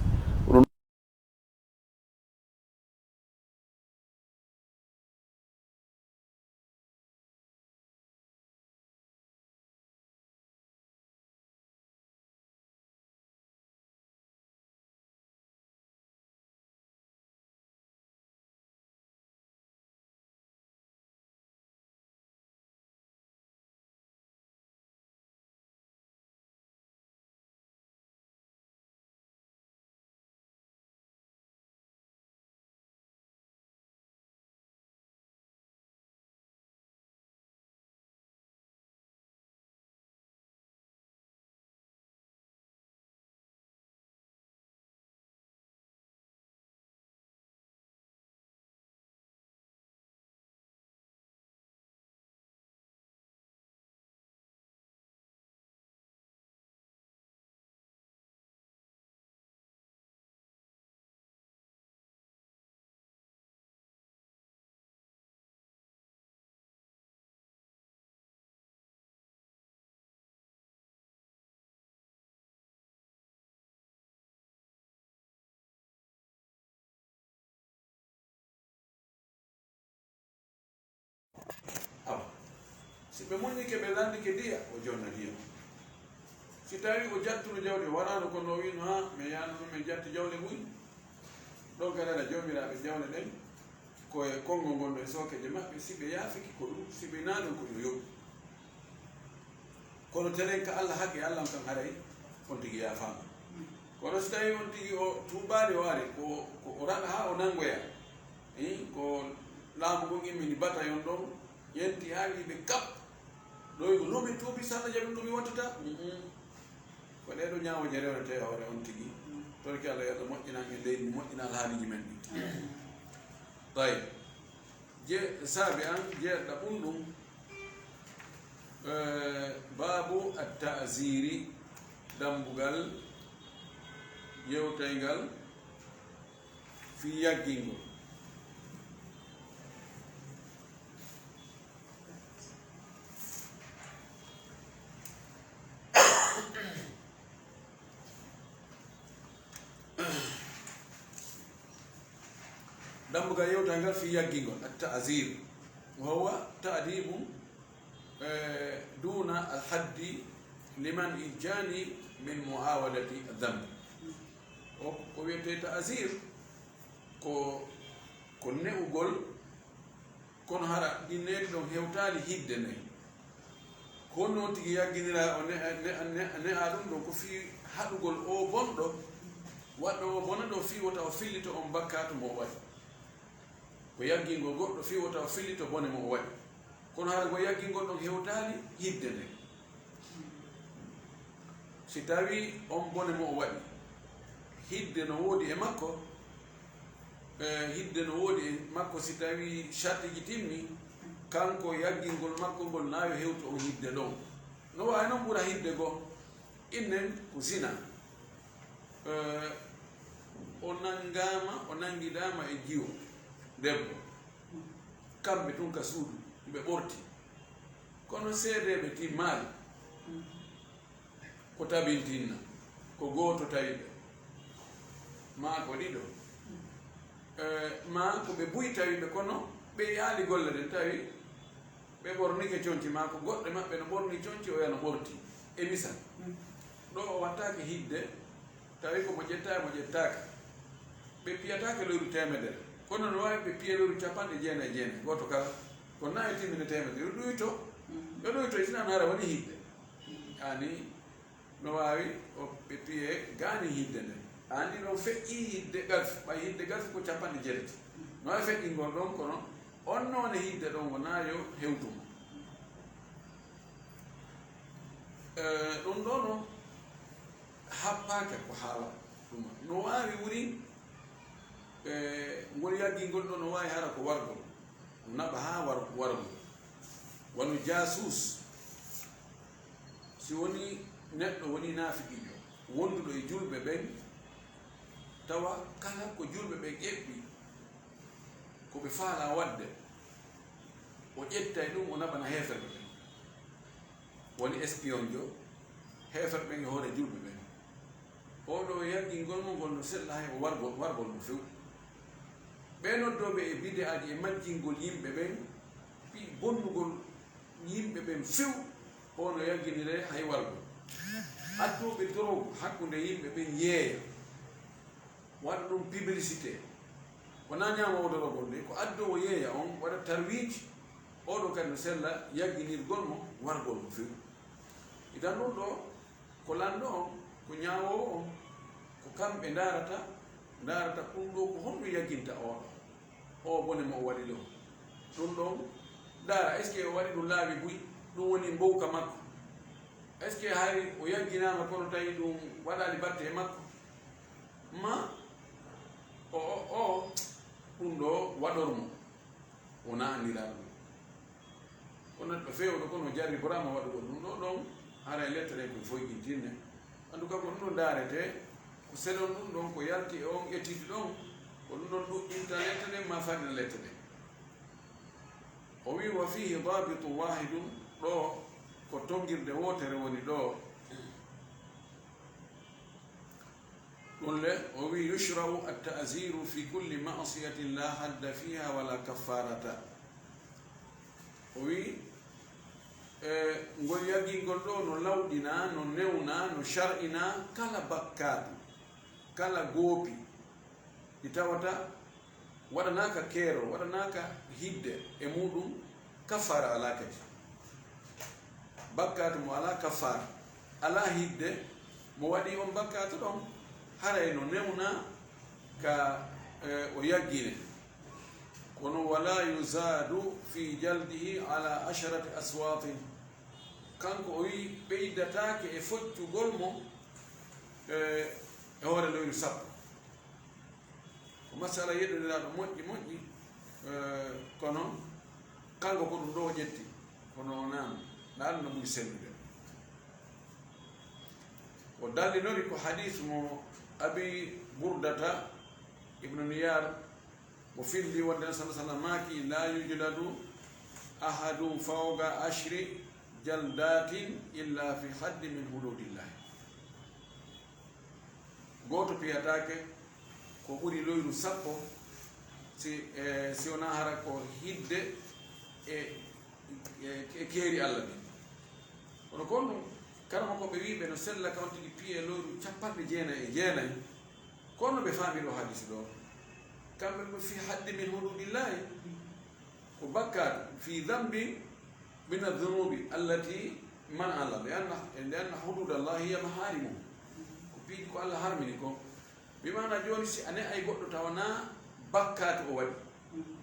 Awa, si ɓe muññike, ɓe lanndike diya, o jonna diya. Si tawii o jattuno jawdi, o waɗaano ko no o wi'no, haa, mi yaano ɗum, mi jatti jawle buy. Ɗon kadi, aɗa joomiraaɓe jawle ɗen, ko e konngol ngol no e sookeeje maɓɓe, si ɓe yaafike ko ɗum, si ɓe naali on ko yo yoɓu. Kono telen ka Alla haqqi, Alla on kan haray on tigi yaafaama. Kono si tawii on tigi o tuubaali, o ari, ko, ko o raɗa haa o nanngoya, eh, ko laamu ngun immini batayon ɗon, yenti haa wi'i ɓe kap, Ɗoygu, no mi tuubi, so Allah jaɓi ɗum mi wattata. Mm-mm. Ko ɗee ɗoo ñaawooje rewnetee e hoore on tigi. Mm. Torki Allah, yo Allah moƴƴinan en leydi, moƴƴina alhaaliiji men ɗin. Mm. Tayyib. Je-, saabi an, jeeɗiɗaɓun ɗum, eh, baabu at-ta'ziri, dambugal yewtayngal fii yaggingol. Dambugal yewtayngal fii yaggingol, at-ta'zir, wa huwa ta'dibun, eh, duna al-haddi liman ijjani min mu'awadati adh-dhanbi. O, ko wi'etee ta'zir, ko, ko ne'ugol, kono hara ɗin needi ɗon hewtaali hidde nden. Ko honno on tigi yagginiraa o ne-, ne-, ne-, ne'aa ɗum ɗon? Ko fii haɗugol oo bonɗo, waɗɗo oo bone ɗoo, fii wota o fillito on bakkaatu mo o waɗi. Ko yaggingol goɗɗo fii wota o fillito bone mo o waɗi. Kono hara ko yaggingol ɗon hewtaali hidde nden. Si tawii on bone mo o waɗi, hidde no woodi e makko, e, hidde no woodi e makko, si tawii shartiiji timmi, kanko yaggingol makko ngol na yo hewtu on hidde ɗon. No waawi non ɓura hidde goo. Innen ko zina. E, o nanngaama, o nanngidaama e jiwo debbo. Kamɓe tun ka suudu, ɓe ɓorti. Kono seedeeɓe timmaali. Ko tabintinna, ko gooto tawi ɓe, maa ko ɗiɗo. Eh, maa ko ɓe buy tawi ɓe, kono ɓe yaali golle ɗen tawi ɓe ɓornike conci, maa ko goɗɗe maɓɓe no ɓorni conci, oya no ɓorti. E misal, ɗoo o wattaake hidde, tawi ko mo ƴettaa e mo ƴettaaka. Ɓe piyataake lewru teemedere, kono no waawi ɓe piya lewru capanɗe jeenay e jeenay, gooto kala. Kono na e timmina teemedere, yo ɗuyto, yo ɗuyto, e sinan hara woni hidde. Ani, no waawi o ɓe piyee gaani hidde nden. A anndi ɗon feƴƴii hidde qadf, ɓay hidde qadf ko capanɗe jeetati. No waawi feƴƴingol ɗon, kono on noone hidde ɗon wonaa yo hewtu mo. Eh, ɗum ɗoo no happaaka ko haala ɗum. No waawi woni, eh, ngol yaggingol ɗoo no waawi hara ko wargol. Naɓa haa war-, wargo. Wano jaasuus. Si woni neɗɗo woni naafiqiijo, wonduɗo e julɓe ɓen, tawa kala ko julɓe ɓen eɓɓi, ko ɓe faalaa waɗde, o ƴetta e ɗum, o naɓana heeferɓe ɓen. Woni espionjo, heeferɓe ɓen e hoore julɓe ɓen. Oo ɗoo yaggingol mo ngol no sella hay o wargol, wargol mo few. Ɓee noddooɓe e bide'aaji e majjingol yimɓe ɓen, fii bonnugol yimɓe ɓen few, oo no yagginiree hay wargol. Addooɓe dorogu hakkunde yimɓe ɓen yeeya, waɗa ɗum publicité. Ko naa ñaamoowo dorogol de, ko addoowo yeeya on waɗa tarwiij, oo ɗoo kadi no sella yagginirgol mo wargol mo few. Idan ɗum ɗoo, ko lanɗo on, ko ñaawoowo on, ko kamɓe ndaarata, ndaarata ɗum ɗoo ko honɗum yagginta oo ɗoo, oo bone mo o waɗi ɗoo. Ɗum ɗon, ndaara, est-ce que o waɗi ɗum laabi buy? Ɗum woni mbowka makko. Est-ce que hari o yagginaama kono tawi ɗum waɗaali batte e makko? Ma o, o, o, ɗum ɗoo waɗor mo. Wonaa anndiraaɗo ɗum. Kono neɗɗo feewɗo kono jarriboraama waɗugol ɗum ɗoo ɗon, haray lette ɗen ko foykintinne. En tout cas, ko ɗum ɗon ndaaretee, ko selon ɗum ɗon, ko yalti e on étude ɗon, ko ɗum ɗon ɗuɗɗinta lette ɗen, maa faɗɗina lette ɗen. O wi'i, "Wa fiihi daabitu waahidun," ɗoo ko tonngirde wootere woni ɗoo. Ɗun le, o wi'i, "Yushra'u at-ta'ziru fi kulli ma'siyatin la hadda fiha wa la kaffarata." O wi'i, e, ngol yagingol ɗoo no lawɗinaa, no newnaa, no shar'inaa kala bakkaatu, kala goopi, ɗi tawata waɗanaaka keerol, waɗanaaka hidde e muuɗum, kaffaara alaa kadi. Bakkaatu mo alaa kaffaara, alaa hidde, mo waɗii on bakkaatu ɗon, haray no newnaa ka, e, o yaggine. Kono, "Wala yuzaadu fi jaldihi ala asharati aswaatin." Kanko o wi'i ɓeydataake e foccugol mo, e, e hoore loyru sappo. Ko masala yeddondiraaɗo moƴƴi moƴƴi, e, kono kanko ko ɗum ɗo o ƴetti, kono o naam, ɗaɗum no ɓuri sellude. O dallinori ko hadiis mo Abi Burdata ibnu Niyaar, mo fillii wonde Nabi sallallaahu alayhi wa sallam maaki, "Laa yujladu ahadun fawqa ashri jaldaatin illa fi haddin min huduudillaahi." Gooto piyataake ko ɓuri loyru sappo si, e, si wonaa hara ko hidde e, e, e keeri Alla ɗin. Kono kon ɗum, karamokooɓe wi'uɓe no sella ka on tigi piyee loyru capanɗe jeenay e jeenay, kono ɓe faamiri o hadiisu ɗoo. Kamɓe ko fi haddi min huduudillaahi, ko bakkaatu, fi dambin min addunuubi allati mana Allah, li anna, li anna huduudallahi hiya mahaarimuhu. Ko piiji ko Allah harmini ko. Bi maana jooni si a ne'ay goɗɗo tawa naa bakkaatu o waɗi.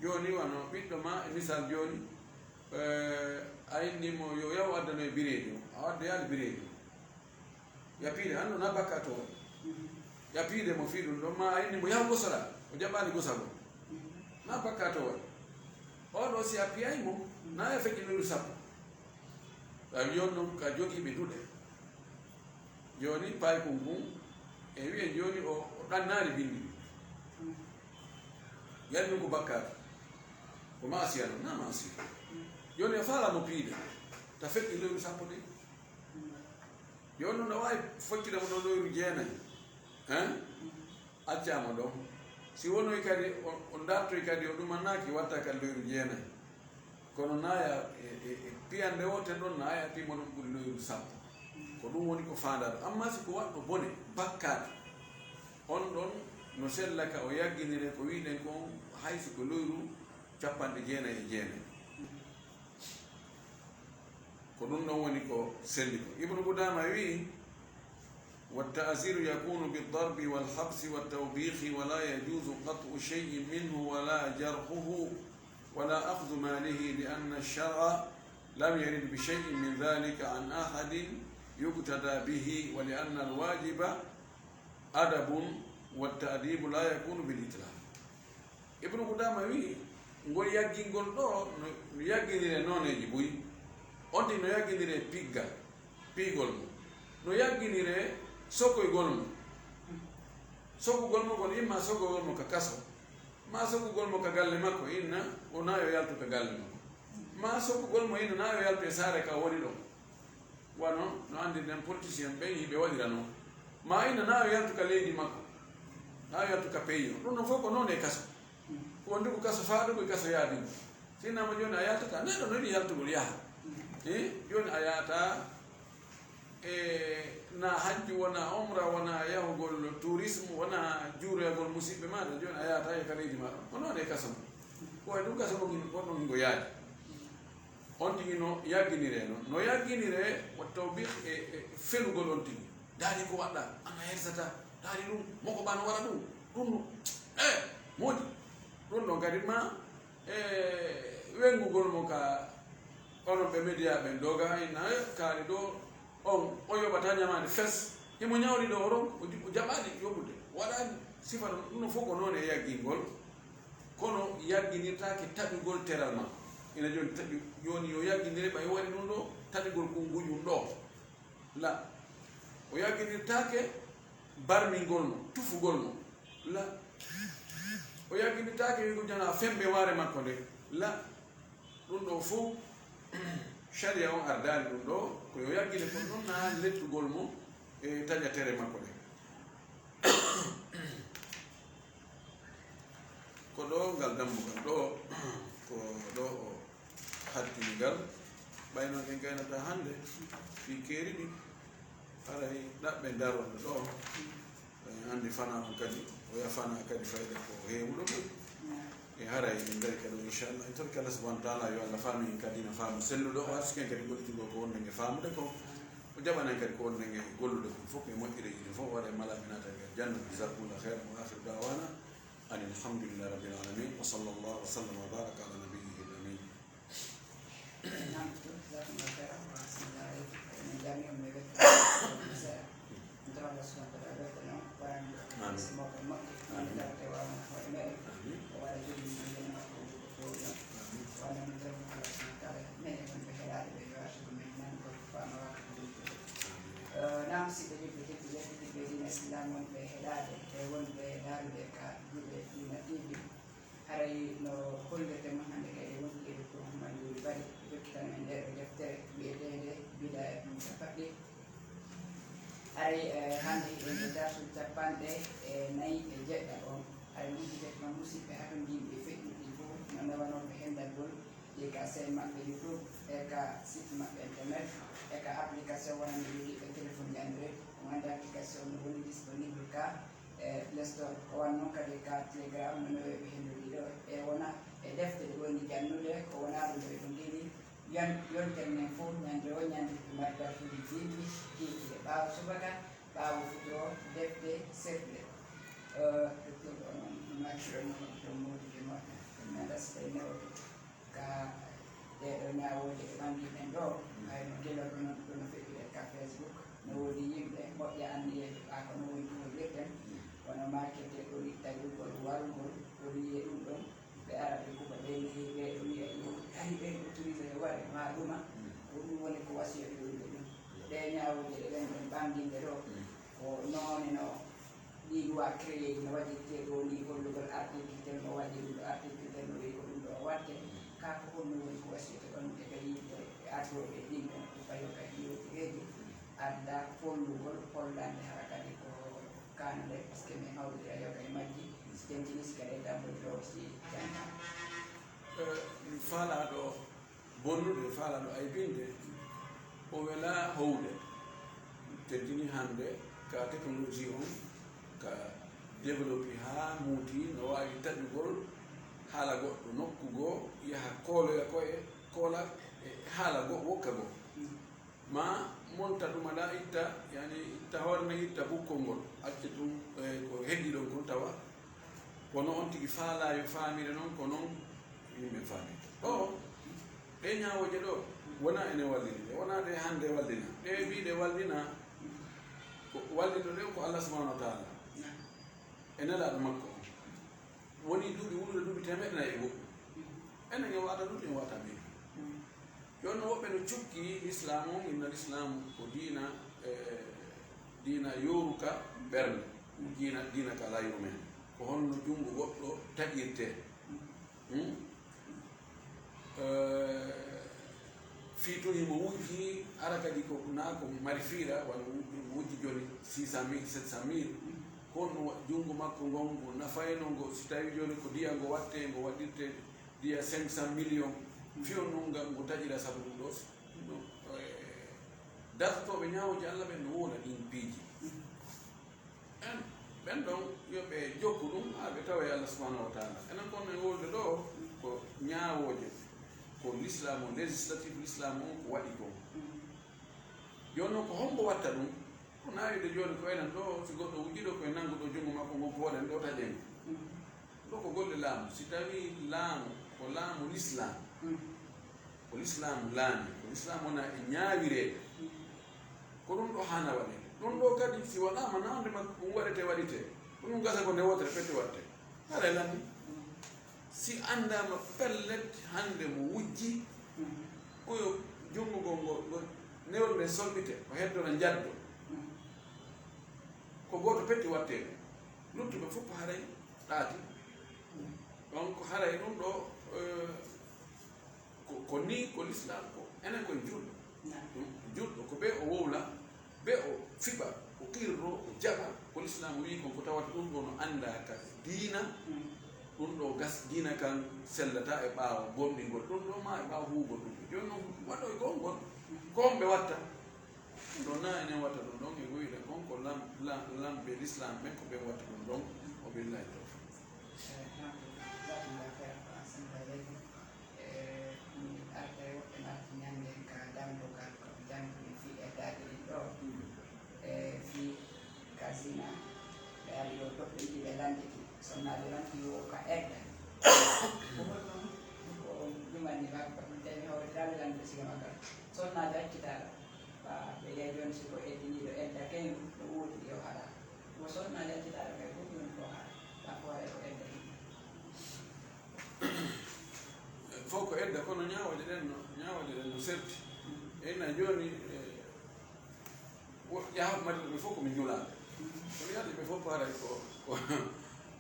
Jooni wano ɓiɗɗo ma, e misal jooni, eh, a inni mo yo yahu addanoye bireedi o, a waddoyaali bireedi o. Yapiide, anndo naa bakkaatu o waɗi. Yapiide mo fii ɗum ɗon, maa a inni mo yahu gosoɗaa, o jaɓaali gosagol. Naa bakkaatu o waɗi. Oo ɗoo si a piyay mo, naa yo feƴƴi loyru sappo. Ɓay wiyon ɗon ka jogiiɓe duɗe. Jooni paykun kun, e wi'en jooni o, o ɗannaali binndi ɗin. Yalli ɗum ko bakkaatu. Ko maasiya non, naa maasiya. Jooni a faalaa mo piide, ta feƴƴi loyru sappo ɗin. Yo non no waawi foccira mo ɗo loyru jeenay, hein? Accaa mo ɗon. Si wonoy kadi, o, o dartoy kadi, o ɗumannaaki, watta kadi loyru jeenay. Kono naaya e, e, e piyande woote ɗon, naaya pii mo ɗon ɓuri loyru sappo. Ko ɗum woni ko faandaɗo. Amma si ko waɗɗo bone, bakkaatu, on ɗon no sella ka o yagginire ko wi'ɗen kon, hay si ko loyru capanɗe jeenay e jeenay. Ko ɗum ɗon woni ko selli ko. Ibnu Qudaama wi'i, "والتعزير يكون بالضرب والحبس والتوبيخ ولا يجوز قطع شيء منه ولا جرحه ولا أخذ ماله لأن الشرع لم يرد بشيء من ذلك عن أحد يقتدى به ولأن الواجب أدب والتأديب لا يكون بالإتلاف." Ibnu Qudaama wi'i, ngol yaggingol ɗoo no, no yagginiree nooneeji buy. On tigi no yagginiree pigga, piigol mo. No yagginiree sokoygol mo. Sokugol mo kon, imma sokugol mo ka kaso, maa sokugol mo ka galle makko, inna o naa yo yaltu ka galle makko. Maa sokugol mo, inna naa yo yaltu e saare ka o woni ɗon. Wano no anndirɗen politicien ɓen hiɓe waɗira non. Maa inna naa yo yaltu ka leydi makko, naa yo yaltu ka pays o. Ɗum ɗon fof ko noon e kaso. Ko wonde ko kaso faaɗugo e kaso yaadingo. Si innama jooni a yaltataa, neɗɗo no yiɗi yaltugol yaha. Eh, jooni a yahataa, e na hajju wona, omra wona, yahugol tourisme wona, juuroyagol musiɓɓe maaɗa, jooni a yahataa e ka leydi maaɗa. Ko noon e kaso mo. Ko e ɗum kaso mo ngin, ko ɗum ngo yaadi. On tigi no yagginiree non. No yagginiree wa tawbiq e, e felugol on tigi. Ndaari ko waɗɗaa, an a hersataa. Ndaari ɗum, moko ɓaa no waɗa ɗum. Ɗum no, eh, moodi. Ɗum ɗon kadi ma, eh, wengugol mo ka onon ɓe media ɓen ɗo ga, inna, eh, kaari ɗo, on, o yoɓataa ñamaande fes. Himo ñawri ɗo, o ron, o ji-, o jaɓaali yoɓude. Waɗaani sifa ɗum, ɗum no fof ko noon e yaggingol. Kono yagginirtaake taƴugol teral ma. Ina jooni taƴu-, jooni yo yagginire ɓay o waɗi ɗum ɗo, taƴugol kun nguƴun ɗo. La. O yagginirtaake barmingol mo, tufugol mo. La. O yagginirtaake wi'ugol jana fembe waare makko nde. La. Ɗum ɗo fof, sharia on ardaani ɗum ɗo, ko yo yaggine kon ɗon naa lettugol mo e taƴatere makko ɗen. Ko ɗo ngal dammugal ɗo, ko ɗo o hattini ngal. Ɓay non en gaynata hannde fii keeri ɗin, haray ɗaɓɓe daronɗe ɗo. En anndi fanaa on kadi, o wi'a fanaa kadi fayda ko heewuɗo ɓuri. E haray en dari kadi, inchallah, en torki Allah subhanahu wa taala yo Allah faami en kadi na faamu selluɗo, o arsiki en kadi gollitugol ko wonɗen e faamude kon. O jaɓana en kadi ko wonɗen e gollude kon fof, e moƴƴereeji ɗin fof, o waɗa en malaaɓe naata e nder janna. Jazakumullahu khairan, wa akhiru da'wana anil hamdulillahi rabbil alamin, wa sallallahu wa sallama wa baraka ala nabiyyihil amin. Naam, jazakumullahu khairan, wa ahsanallahu ilaykum. Jami'u me wettude seeɗa. Ndara Allah subhanahu wa ta'ala welta non, waɗan ɗum si mawɓe moƴƴi, wonde darde waawno hoore meɗen. O waɗa jogii mo yene makko ngu ko fowno. Wonde min darde Allah subhanahu wa ta'ala, men e wonɓe heɗaaɓe ɓe, yo artu ko men nan ko faama waɗa ko ɗum ko. Eh, naam, musidɓe julɓe tedduɓe, tedduɓe diina Islam, wonɓe heɗaaɓe e wonɓe daaruɓe ka Julɓe Diina T V. Haray no hollirte mon hannde kay e wonki e ko Muhammadu Bari, jokkitan men ndee ɗoo deftere wi'eteende Bidaayatun Mutafaqqih. Haray, eh, hannde hiɗen ko darsu cappanɗe nayi e jeɗɗa on. Haray no udditete non musidɓe hatondiiɓe e feƴƴuɗi fof, no newanooɓe henndagol ɗi ka chaîne maɓɓe YouTube, e ka site maɓɓe internet, e ka application wonande jogiiɓe téléphone Android. On anndi application no woni disponible ka e Play Store. Ko wayi non kadi ka Telegram, no neweeɓe henndu ɗiɗo. E wona e defte ɗe woni jannude, ko wonaa ɗum ɗo e ɗum ɗiɗi. Yon-, yontere nden fof, ñande o ñande, ko mari darsuuji diwɗi, kiikiiɗe. Ɓaawo subaka, ɓaawo fitoo, defte, sefle. Eh, docteur, onon, no naatiri on, onon, ɗon mawɗi e moƴƴa. Ɗum mi anndaa si tawi newooɓe. Ka ɗee ɗoo ñaawooje ɗe ɓanngii ɗen ɗoo, hay no gelol ɗoo non ɗoo no feƴƴude ka Facebook, no woodi yimɓe moƴƴa anniyeeɓe, ɓaa ko no woni ɗum hollirten, kono maakete ɗoo ni taƴugol, warugol, o wi'e ɗum ɗon, ɓe ara ɓe kuɓa ɓe nehi, ɓee ɗoo wi'a yo, hari ɓen autorisé e waɗe maa ɗuma, ko ɗum woni ko wasiyata yimɓe ɗum. Ɗee ñaawooje ɗe ɓen ɗon ɓannginde ɗoo, ko noone no Ɗii loi créé no waɗirtee ɗoo nii, hollugol article tel no waɗi ɗum ɗoo, article tel no wi'i ko ɗum ɗoo waɗte. Kaa ko honno woni ko wasiyata on e ka yimɓe e ardooɓe ɗin ɓen ko fayo ka hiirotireeji adda follugol hollande hara kadi ko kaanɗe, parce que min hawrira yoga e majji, si tentini si kadi e dambude ɗoo si jannga. Eh, mi faalaa ɗoo bonnude, faalaaɗo aybinde, o welaa howde. Teddini hannde ka technologie on, ka développé haa muuti, no waawi taƴugol haala goɗɗo nokku goo, yaha kooloya koye, koola e haala goo, wokka goo. Ma monta ɗum aɗa itta, yani itta hoore nden, itta bukkol ngol, acca ɗum, eh, ko heddi ɗon kon tawa. Kono on tigi faalaa yo faamire non, ko non yimɓe faamirta. Ɗoo, ɗee ñaawooje ɗoo, wonaa ene wallini ɗe, wonaa ɗe hannde wallina. Ɗee biiɗe wallina, ko wallito ɗen ko Allah subhanahu wa ta'ala e nelaaɗo makko on. Wonii duuɓi wulude duuɓi teemeɗɗe nayi e goɗɗum. Enen en wa'ata ɗum, en wa'ata ɓe. Jooni non woɓɓe no cukki lislaamu on, inna lislaamu ko diina, eh, diina yooruka ɓernde, diina, diina ka layru men. Ko honno junngo goɗɗo taƴirtee? Hmm? Eh, fii tun himo wujji, hara kadi ko naa ko mari fiira, wano wujji, wujji jooni six cent mille, sept cent mille. Ko honno wa-, junngo makko ngon, ngo nafayno ngo, si tawii jooni ko diya ngo wattee, ngo waɗirtee diya cinq cent millions, fii on nun nga ngo taƴira sabu ɗum ɗoo. No, eh, dartotooɓe ñaawooji Alla ɓen no wowla ɗin piiji. En, ɓen ɗon, yo ɓe jokku ɗum, haa ɓe tawa e Allah subhanahu wa ta'ala. Enen kon en wowlude ɗoo, ko ñaawooje, ko l'islam on, législatif l'islam on ko waɗi kon. Jooni non ko hombo watta ɗum? Ko naawide jooni ko enen ɗoo, si goɗɗo wujji ɗoo, ko en nangu ɗoo junngo makko ngon, ko waɗen ɗoo taƴen. Ɗoo ko golle laamu. Si tawii laamu, ko laamu l'islam, ko l'islam laami, ko l'islam wona e ñaawireede, ko ɗum ɗoo haana waɗeede. Ɗum ɗoo kadi, si waɗaama nawde makko, ɗum waɗetee, waɗitee. Ko ɗum gasa ko nde wootere, pete waɗte. Haray lanni. Si anndaama pellet, hannde mo wujji, oyo junngo ngoo, ngo, ngo newol nden solɓitee, o heddora njaddo. Ko gooto petti wattee ɗum. Luttuɓe fof haray ɗaati. Donc, haray ɗum ɗoo, eh, ko, ko nii, ko l'islam, ko enen koye julɗo. Naam. Hmm? Julɗo, ko ɓe o wowla, ɓe o fiɓa, o qirro, o jaɓa, ko l'islam wii kon, ko tawata ɗum ɗoo no anndaa ka diina, hmm, ɗum ɗoo gas, diina kan sellataa e ɓaawo gomɗingol ɗum ɗoo, maa e ɓaawo huuwugol ɗum ɗoo. Jooni non, waɗoygol ngol, hmm, ko homɓe watta? Ɗum ɗoo, naa enen watta ɗum ɗon, e ko wi'uɗen kon, ko lam-, lam-, lamɓe l'islam ɓen, ko ɓen watta ɗum ɗon. O billahi tawfiq. Eh, naam, jazakumullahu khairan, wa ahsanallahu ilaykum. Eh, mi arta e woɓɓe natti ñande ka dambugal, ko ɓe janngi fii eddaaji ɗin ɗoo. Eh, fii ka zina, ɓe ari yo toɓɓe ɗiɗi ɓe lannditi. Sonnaajo lannditi yo ka edda. Ko honɗum? Ko ɗum anndi makko, ko ɗum tawi mi hawritiraali lanndude siga makko. Sonnaajo accitaaka. Ɓa ɓe Kono ñaawooje ɗen no, ñaawooje ɗen no serti. E ina jooni, eh, wo-, yaha mari ɓe fof ko min julaaɓe. Kono yaade ɓe fof haray ko, ko,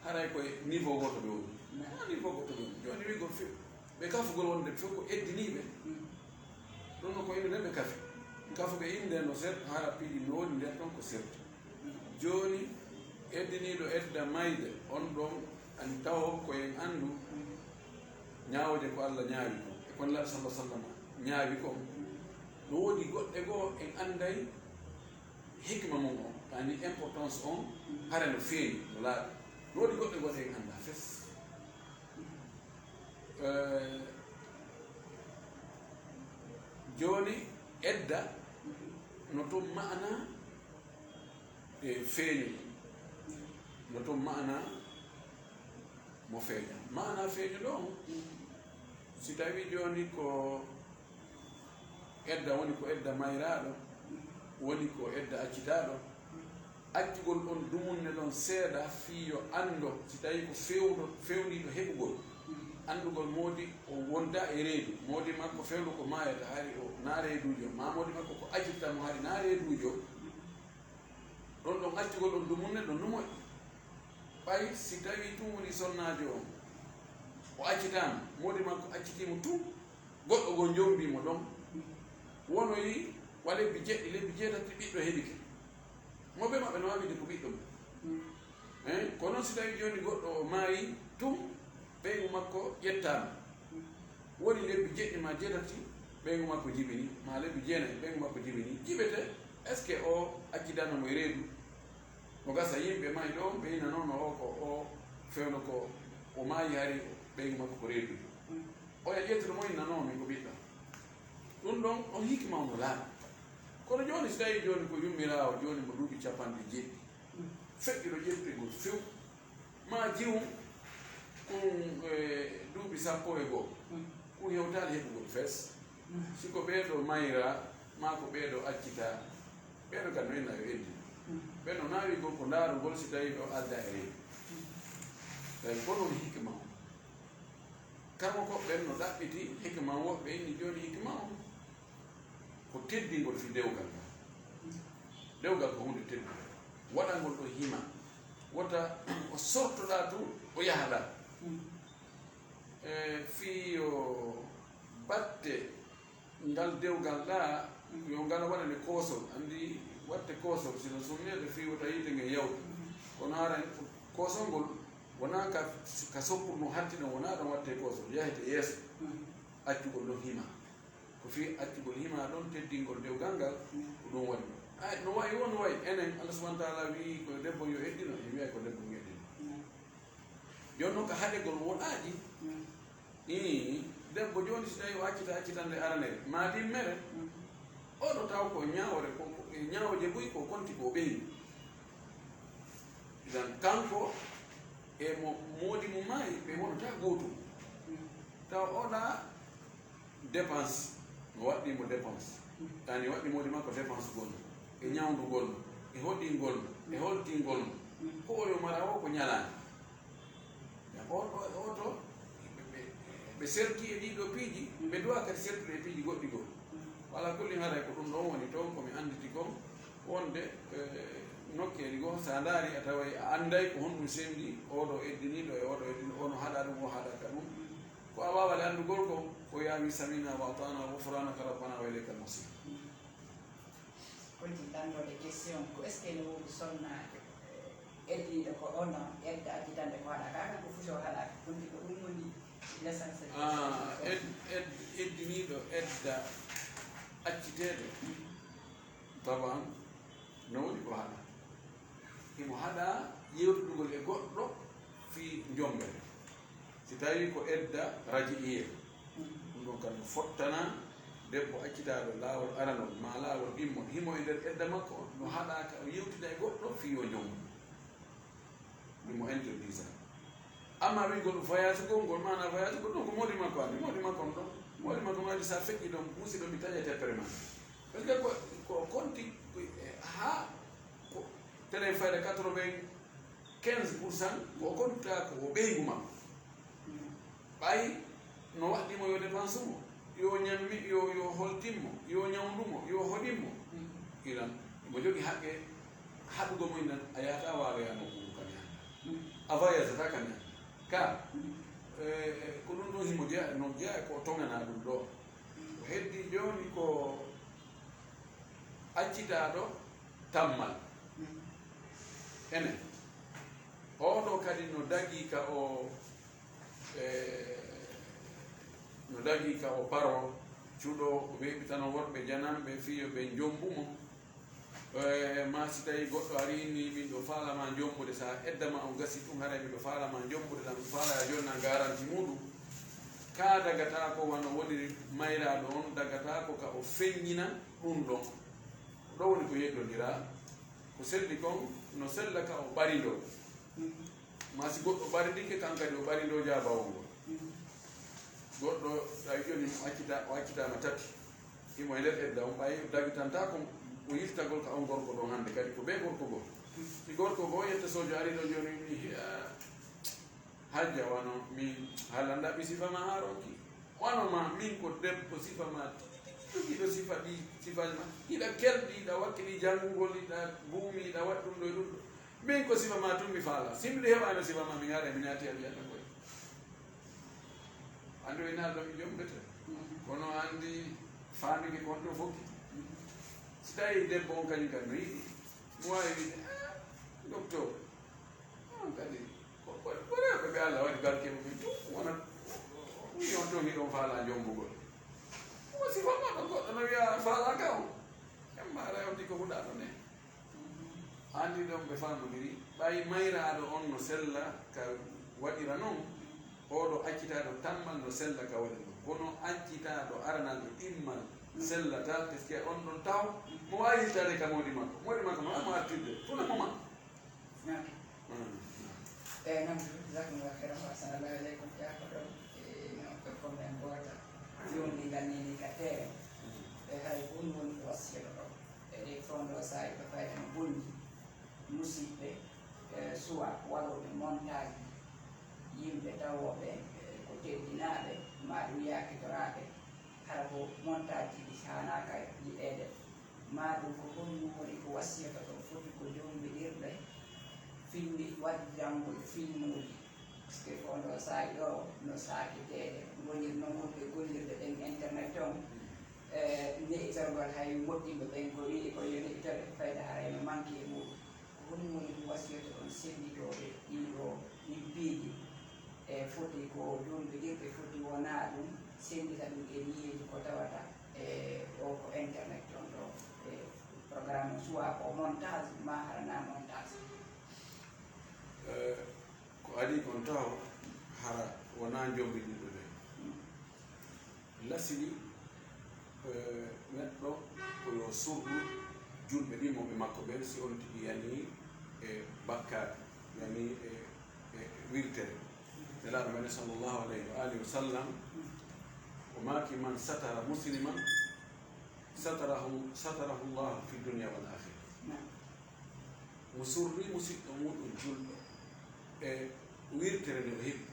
haray ko e niveau gooto ɓe woni. Mais à niveau gooto ɓe woni. Jooni wi'gol fi-, ɓe kafugol wonde ɓe fof ko eddiniiɓe. Ɗum no ko inde ɓe kafi. Kafuɓe inde no serti, hara piiji no woni nder ton ko serti. Jooni, eddiniiɗo edda mayde, on ɗon, an tawo ko en anndu ñaawooje ko Alla ñaawi kon, e ko Nelaaɗo sallallaahu alayhi wa sallam ñaawi kon. No woodi goɗɗe goo en annday hikma mum on, yani importance on, hara no feeñi, no laaɓi. No woodi goɗɗe goo ɗe en anndaa fes. Eh, jooni edda no tun ma'ana e feeñuɗo, no tun ma'ana mo feeña. Ma'ana feeñuɗo on, si tawii jooni ko edda woni ko edda mayraaɗo, woni ko edda accitaaɗo, accugol ɗon dumunne ɗon seeɗa fii yo anndo si tawii ko fewndo, fewndiiɗo heɓugol, anndugol moodi o wonta e reedu, moodi makko fewndo ko maayata hari o na reeduujo, maa moodi makko ko accitata mo hari na reeduujo, ɗon ɗon accugol ɗon dumunne ɗon no moƴƴi. Ɓay si tawii tun woni sonnaajo on, o accitaama, moodi makko accitii mo tun, goɗɗo goo jombii mo ɗon, wonoyi wa lebbi jeɗɗi, lebbi jeetati, ɓiɗɗo heɓike. Mo ɓe maɓɓe no waawi wiide ko ɓiɗɗo mum. Eh, kono si tawii jooni goɗɗo o maayi tun, ɓeyngu makko ƴettaama. Woni lebbi jeɗɗi maa jeetati, ɓeyngu makko jibini, maa lebbi jeenayi, ɓeyngu makko jibini. Jiɓete, est-ce que o accitano mo e reedu? No gasa yimɓe maayi ɗo, ɓe inanoono o ko o fewndo ko o maayi hari ɓeyngu makko ko reedu. Oya ƴettude mo inanoo min ko ɓiɗɗo. Ɗum ɗon, on hikima on no laaɓi. Kono jooni, si tawii jooni ko yummiraawo jooni mo duuɓi capanɗe jeeɗiɗi, feƴƴuɗo ƴettugol few, maa jiwum kun, e, duuɓi sappo e go'o, kun hewtaali heɓugol fes. Si ko ɓee ɗoo mayraa, maa ko ɓee ɗoo accitaa, ɓee ɗoo kan no inna yo eddi. Ɓee no naawii gol ko ndaarugol si tawii ɗoo aldaa e reedu. Tawi ko non hikima on. Karmokooɓe ɓen no ɗaɓɓiti hikma on, woɓɓe inni jooni hikma on ko teddingol fii dewgal ngal. Dewgal ko huunde teddunde. Waɗangol ɗo hima. Wota o sortoɗaa tun, o yahaɗaa. E fii yo batte ngal dewgal ɗaa, yo ngal waɗane koosol. Anndi watte koosol, si no sunneede fii wota yiite ngen yawtu. Kono haray koosol ngol wonaa ka, ka sokkuru ndun hatti ɗon, wonaa ɗon watte koosol, yahete yeeso. Accugol ɗon hima. Ko fii accugol hima ɗon, teddingol dewgal ngal, ko ɗum waɗi. Ay, no wa'i woo, no wa'i. Enen, Allah subhanahu wa ta'ala wi'i ko debbo yo eddino, en wi'ay ko debbo yo eddino. Jooni non ka haɗegol woɗaaji, ii, debbo jooni si tawii o accita accitande aranere, maa ɗimmere, oo ɗoo taw ko ñaawore, ko, ko, e ñaawooje buy ko konti ko ɓeyngu. Idan kanko e mo moodi mo maayi, ɓe wonataa gootum. Taw oo ɗaa dépense, no waɗɗii mo dépense. Yaani waɗɗii moodi makko dépense gonɗo, e ñawndugol mo, e hoɗingol mo, e holtingol mo. Ko o yo mara o ko ñalaande. Ya, o, o, o to, ɓe, ɓe, ɓe serti e ɗii ɗoo piiji, ɓe duwaa kadi sertude e piiji goɗɗi goo. Wala kulli haray ko ɗum ɗon woni toon ko mi annditi kon, wonde, eh, nokkeeli goo, so a ndaari a taway a annday ko honɗum sendi, oo ɗoo eddiniiɗo e oo ɗoo eddini, oo no haɗa ɗum, oo haɗa ka ɗum. Ko a waawale anndugol ko, ko yaawi samina wa atana ghufranaka rabbana wa ilayka al-masir. Koyti lanndooɓe question, ko est-ce que no woodi sonnaajo, eh, eddiiɗo ko ono, edda accitande ko haɗa, ka kan ko fuso haɗa, kondi ko ɗum woni l'essence de Ah, question. Ed-, ed-, eddiniiɗo edda acciteeɗo, taban, no woni ko haɗa. Himo haɗa yewtidugol e goɗɗo fii njombere. Si tawii ko edda raji'iya, ɗum ɗon kan no fottana debbo accitaaɗo laawol aranol maa laawol ɗimmol, himo e nder edda makko on, no haɗaa ka o yewtida e goɗɗo fii yo njombu. Ɗum mo interdisa. Amma wi'gol voyage gol ngol, maanaa voyage gol ɗum ko moodi makko anndi, moodi makko on ɗon. Moodi makko on anndi sa feƴƴi ɗon, musiɗɗo mi taƴete pere maa. Parce que ko, ko konti, ko, haa ko telen fayda quatre-vingt-quinze pour cent ko o konta ko o ɓeyngu makko. Ɓay No waɗɗii mo yo dépense mo, yo ñammi, yo, yo holtin mo, yo ñawndu mo, yo hoɗin mo. Ilan, mo jogii haqqe haɗugo mo inan, a yaata waaloya nokkuuru kam e hannde. A voyageata kam e hannde. Ka, eh, eh, ko ɗum ɗon himo jeyaa, no jeyaa e ko toŋanaa ɗum ɗoo. Ko heddii jooni ko accitaaɗo tammal. Enen, oo ɗoo kadi no dagii ka o, eh, no dagii ka o paroo, cuɗoo, o weeɓitano worɓe jananɓe fii yo ɓe njombu mo. Eh, maa si tawii goɗɗo arii inni, "Min ɗo faala maa njombude," si a edda maa on gasii tun, haray, "Min ɗo faala maa njombude, ɗan mi faala ya jonna garanti muuɗum." Ka dagataa ko wano woniri mayraaɗo on, dagataa ko ka o feññina ɗun ɗon. Ɗoo woni ko yeddondiraa, ko selli kon no sella ka o ɓarindoo. Maa si goɗɗo ɓarindike, kan kadi o ɓarindoo jaabawol ngol. Goɗɗo, tawi jooni mo accita-, o accitaama tati, himo e nder edda on, ɓay dagitantaa ko o yiltagol ka on gorko ɗon hannde kadi, ko bee gorko goo. Si gorko goo yetta sojo arii ɗo jooni, mi, ah, Hajja, wano min haalanɗaa mi sifa maa haa ronki. Wano maa, min ko debbo sifa maa tigi tigi, jogiiɗo sifa ɗi, sifaaji maa. Hiɗa kelɗi, hiɗa wakkili janngugol, hiɗa buumi, hiɗa waɗi ɗum ɗo e ɗum ɗo. Min ko sifa maa tun mi faalaa. Si miɗo heɓaano sifa maa, mi haray mi naati aljanna koy. Anndi o inaali ɗo mi jombete. Kono anndi faamike kon ɗo fokki. Si tawii debbo on kañum kadi no yiɗi, mo waawi wiide, "Ah, docteur, on kadi, ko, ko, ko rewɓe ɓe Alla waɗi barke mumen tun, wona, ɗum on tun hiɗon faalaa jombugol." Ko sifa maɓɓe, goɗɗo no wi'a faalaa ka on. En maara on ko huɗaa ɗon en. Anndi ɗon ɓe faamondiri, ɓay mayraaɗo on no sella ka waɗira non, oo ɗoo accitaaɗo tammal no sella ka waɗira non. Kono accitaaɗo aranal e ɗimmal sellataa, parce que on ɗon taho, mo waawi yiltaade ka moodi makko. Moodi makko no mo artirde, funa mo ma. Naam. Mm. Eh, naam, jazakumullahu khairan wa ahsanallahu ilaykum. Yaa ko ɗon, eh, non ko comme en goota. Yonndi nganni ni ka teere. Eh, hay ko ɗum woni ko wasiyata ɗo. E ɗee fondo saa'i ko fayda no bonni. Musiɓɓe, eh, suwa waɗooɓe montage, yimɓe tawooɓe, eh, ko teddinaaɓe, maa ɗum yaakitoraaɓe, hara ko montage ji ɗi haanaaka yi'eede, maa ɗum ko honɗum woni ko wasiyata ɗon foti ko jombiɗirɗe, filmi, waɗirangol filmuuji. Parce que fondo saa'i ɗo no saaketeeɗe, ngonir non wonɓe gollirde ɗen internet on, eh, ne'itorgol hay moƴƴinɓe ɓen ko wi'i ko yo ne'itore, fayda haray no manki e muuɗum. Ko honɗum woni ɗum wasiyata on sennitooɓe ɗii ɗoo ɗin piiji? E foti ko jombiɗirɗe, foti wonaa ɗum, senndita ɗum e niyeeji ko tawata e o ko internet on ɗo, e programme on, soit ko montage, maa hara naa montage. Eh, ko adii kon taho, hara wonaa jombiɗirɗe ɗen. Lasini, eh, neɗɗo ko yo surru julɓe ɗin mo ɓe makko ɓen, si on tigi yanii e bakkaatu, yanii e, e wirtere. Nelaaɗo men sallallahu alayhi wa alihi wa sallam, o maaki, "Man satara musliman, satarahu, satarahu Allahu fi dunya wal akhirah." Mo surri musiɗɗo muɗum julɗo e wirtere nde o heɓi,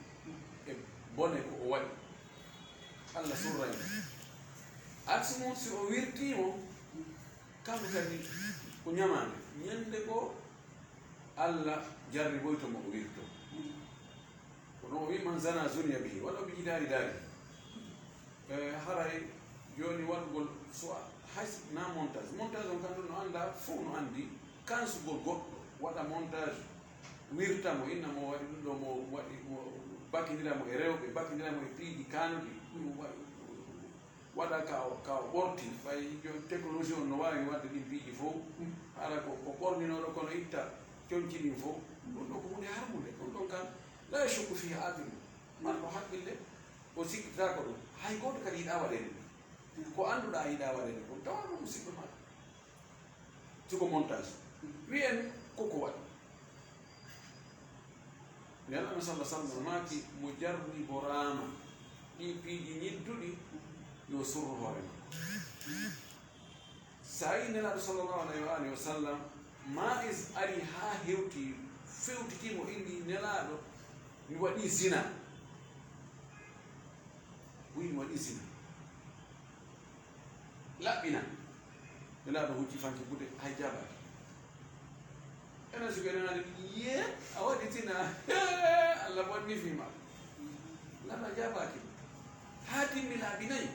e bone ko o waɗi, Alla surray mo. Aksi mum, si o wirtii mo, kanko kadi ko ñamaande. Ñande goo, Alla jarriboyto mo, o wirtoo. Kono o wi'i, "Man zana zuniya bihi, walaw bi jidaari daari." Eh, haray jooni waɗugol, so a, hay si na montage. Montage on kan ɗon no anndaa, fow no anndi, kansugol goɗɗo, waɗa montage, wirta mo, inna mo waɗi ɗum ɗo, mo waɗi, mo bakindira mo e rewɓe, bakindira mo e piiji kaanuɗi, ɗum wa-, waɗa ka o, ka o ɓorti, ɓay jooni technologie on no waawi waɗde ɗin piiji fow, hara ko, ko ɓorninooɗo kono itta conci ɗin fow, ɗum ɗo ko huunde harmunde, ɗum ɗon kan, la yashukku fihi aqilu, marɗo haqqille, o sikkitaako ɗum. Hay gooto kadi yiɗaa waɗeede ɗum. Ko annduɗaa yiɗaa waɗeede ɗum, tawa ɗum musiɗɗo ma. Si ko montage. Wi'en ko ko waɗi. Nelaaɗo sallallahu alaihi wasallam maaki, "Mo jarriboraama ɗii piiji ñidduɗi, yo surru hoore makko." Saa'i Nelaaɗo sallallahu alaihi wa alihi wa sallam, Ma'iz ari haa hewti, fewtiti mo inni, "Nelaaɗo, mi waɗii zina." Waɗi zina. Laɓɓina. Nelaaɗo hucci fanke buɗe, hay jaabaaki. Enen suka enen andi, yee, a waɗi zina. Alla bonnifii ma. Nelaaɗo jaabaaki. Haa timmi laabi nayi.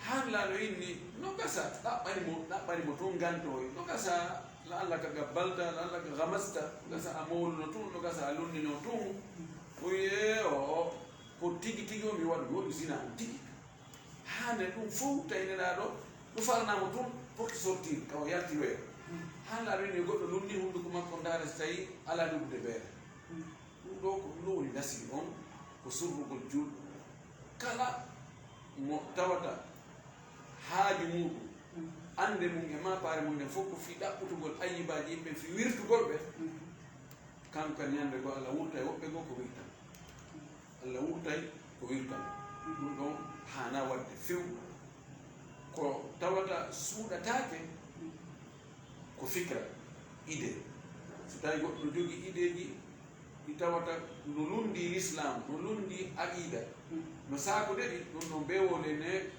Haa Nelaaɗo inni, no gasa, ɗaɓɓani mo, ɗaɓɓani mo tun ganto, no gasa, la'allaka gabbalta, la'allaka gamasta, no gasa a mowluno tun, no gasa a lunnino tun. O wi'i, ee, o, o, ko tigi tigi o mi waɗu, mi waɗu zina on tigi. Haa nde ɗum fow tawi Nelaaɗo, ɗum faalanaama tun, pour que sortir, ka o yaltiroya. Haa Nelaaɗo wi'i, goɗɗo lunni hunduko makko, ndaara si tawi alaa noddude beere. Ɗum ɗoo ko, ɗum ɗoo woni nasiri on, ko surrugol juulɗo. Kala mo tawata haaju muuɗum, annde mum e maapaare mum nden fof ko fii ɗaɓɓutugol ayyibaaji yimɓe, fii wirtugol ɓe, kanko kadi ñande goo Alla wurtay woɓɓe goo ko wirtan. Alla wurtay ko wirtan. Ɗum ɗon haanaa waɗde few. Ko tawata suuɗataake ko fikra, idée. So tawi goɗɗo no jogii ideeji ɗi tawata no lunndii Lislaam, no lunndii aqiida, no saakude ɗi, ɗum ɗon bewole ne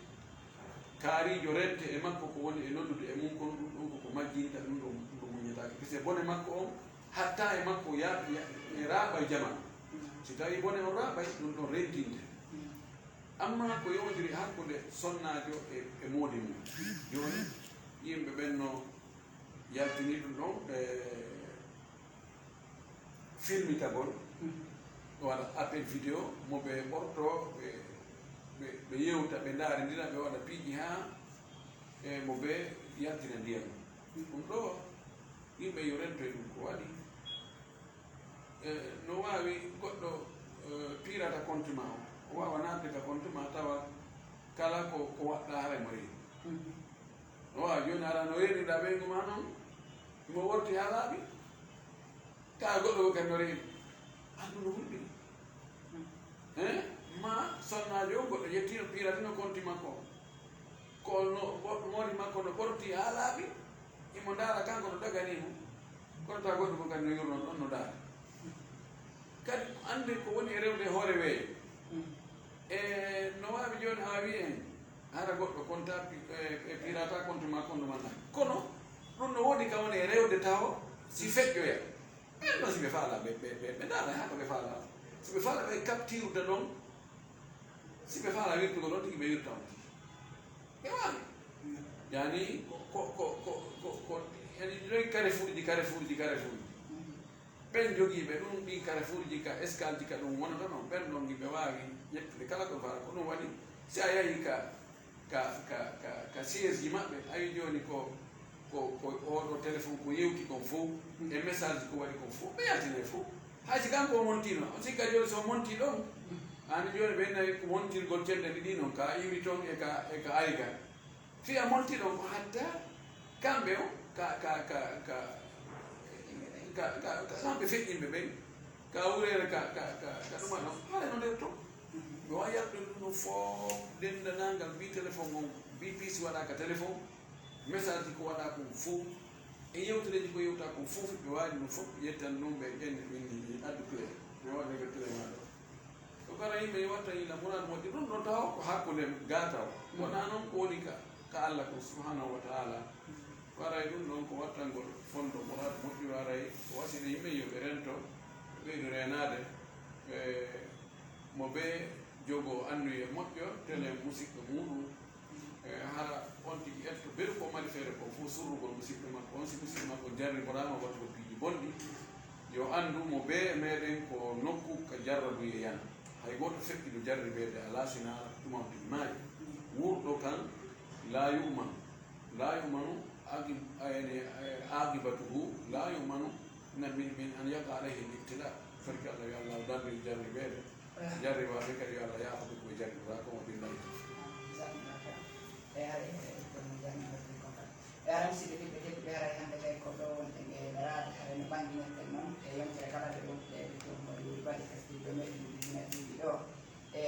kaariijo rente e makko ko woni e noddude e mum kon, ɗum ɗon koko majjinta, ɗum ɗon, ɗum ɗon muññataake. Puisque bone makko on hatta e makko ya-, ya-, e raaɓay jamaa. Si tawi bone on raaɓay, ɗum ɗon rentinte. Amma ko yowondiri hakkunde sonnaajo e, e moodi mum. Jooni, yimɓe ɓen no yaltini ɗum ɗon, ɓe filmitagol, ɓe waɗa appel vidéo, mo ɓe ɓortoo, ɓe, ɓe, ɓe yewta, ɓe ndaarindira, ɓe waɗa piiji haa, e, mo ɓe yaltina ndiyam. Ɗum ɗoo, yimɓe yo rento e ɗum ko waɗi. E, no waawi goɗɗo, e, piirata compte ma o, o waawa naatde ka compte ma tawa kala ko, ko waɗɗaa haray mo reeni. No waawi jooni hara no reenirɗaa ɓeyngu ma non, himo worti haa laaɓi, ka goɗɗo ko kadi no reeni. Anndu no hulɓini. Hein? Ma sonnaajo on goɗɗo ƴetti no piiratino compte makko on. Ko no, mo-, moodi makko no ɓorti haa laaɓi, himo ndaara kanko no daganii mo. Kono tawa goɗɗo kon kadi no yurno ɗon no ndaara. Kadi annde ko woni e rewde e hoore weeyo. E no waawi jooni haa wi'en, hara goɗɗo konta pi-, e, e pirata compte ma, compte ma naati. Kono ɗum no woodi ka woni e rewde taho si feƴƴoya. Ɓen non si ɓe faalaa, ɓe, ɓe, ɓe, ɓe ndaara haa ko ɓe faalaa. Si ɓe faalaa, ɓe capture ɗon. Si ɓe faalaa wirtugol on tigi, ɓe wirta on tigi. Ɓe waawi. Yani ko, ko, ko, ko, ko, ko, yani ɗi ɗon carrefourji, carrefourji, carrefourji. Ɓen jogiiɓe ɗum, ɗin carrefourji ka escaleji ka ɗum wonata non, ɓen ɗon ɓe waawi ƴettude kala ko faalaa. Ko ɗum waɗi, si a yahii ka ka, ka, ka, ka siège ji maɓɓe. Awi jooni ko, ko, ko oo ɗoo téléphone ko yewti kon fow, e message ko waɗi kon fow, ɓe yaltinay fow. Hay si kanko o montiino, on sikka jooni so o montii ɗon, ani jooni ɓe nayi ko montirgol cellal ɗiɗi non, ka iwri ton e ka, e ka ayga. Fii a montii ɗon ko hatta kamɓe on, ka, ka, ka, ka, ka, ka, ka kamɓe feƴƴinɓe ɓen, ka wureere ka, ka, ka, ka ɗuma ɗon, haray no nder ton. Ɓe waawi yaltude ɗum ɗon fow, denndanangal, mbii telefon on, mbii piisi waɗaa ka telefon, message ko waɗaa kon fow, e yewtereeji ko yewtaa kon fow, ɓe waawi ɗum fow, ɓe ƴettan ɗum, ɓe ƴenni ɗum ni, addu clé, ɓe waɗa ko clé maa ɗo. Ko kara yimɓe watta yila muraadu moƴƴo, ɗum ɗon tawa ko hakkunde gaa tawa. Wonaa non ko woni ka, ka Alla kon subhanahu wa ta'ala. Ko aray ɗum ɗon ko wattangol fondo muraadu moƴƴo, aray ko wasiyde yimɓe yo ɓe rento, ɓe ɓeydu reenaade, ɓe mo bee jogoo anniya moƴƴo, telen musiɗɗo muuɗum, e hara on tigi etto beru ko mari feere ko fof surrugol musiɗɗo makko on. Si musiɗɗo makko jarriboraama waɗugol piiji bonɗi, yo anndu mo bee e meɗen ko nokku ka jarrabu yeeyana. Hay gooto feƴƴiɗo jarribeede alaa, sinaa tuma o timmaayi. Wuurɗo kan, laa yu'manu, laa yu'manu aqib-, yani, eh, aqibatuhu, laa yu'manu min, min, min an yaqa alayhi al-ibtila. Fati ko Alla, yo Alla darnir jarribeede. Jarribaaɓe kadi yo Alla yaafo ɓe ko ɓe jarriboraa kon, wa billahi tawfiq. Jazakumullahu khairan. E haray, e, kono janngi ko kon kadi. E haray, musidɓe tedduɓe, haray hannde kay ko ɗo wonɗen e daraade, haray no ɓanginirten non e yontere kala nde wontuɗen e ɗum mo ɗum waɗi festival meɗen ɗum dina T V ɗo. E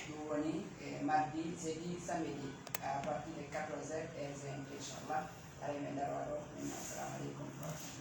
ɗum woni, e, mardi, jeudi, samedi, à partir de quatorze heures, heure G M T, inchallah. Haray men daroo ɗo, min assalamu aleykum wa rahmatullahi.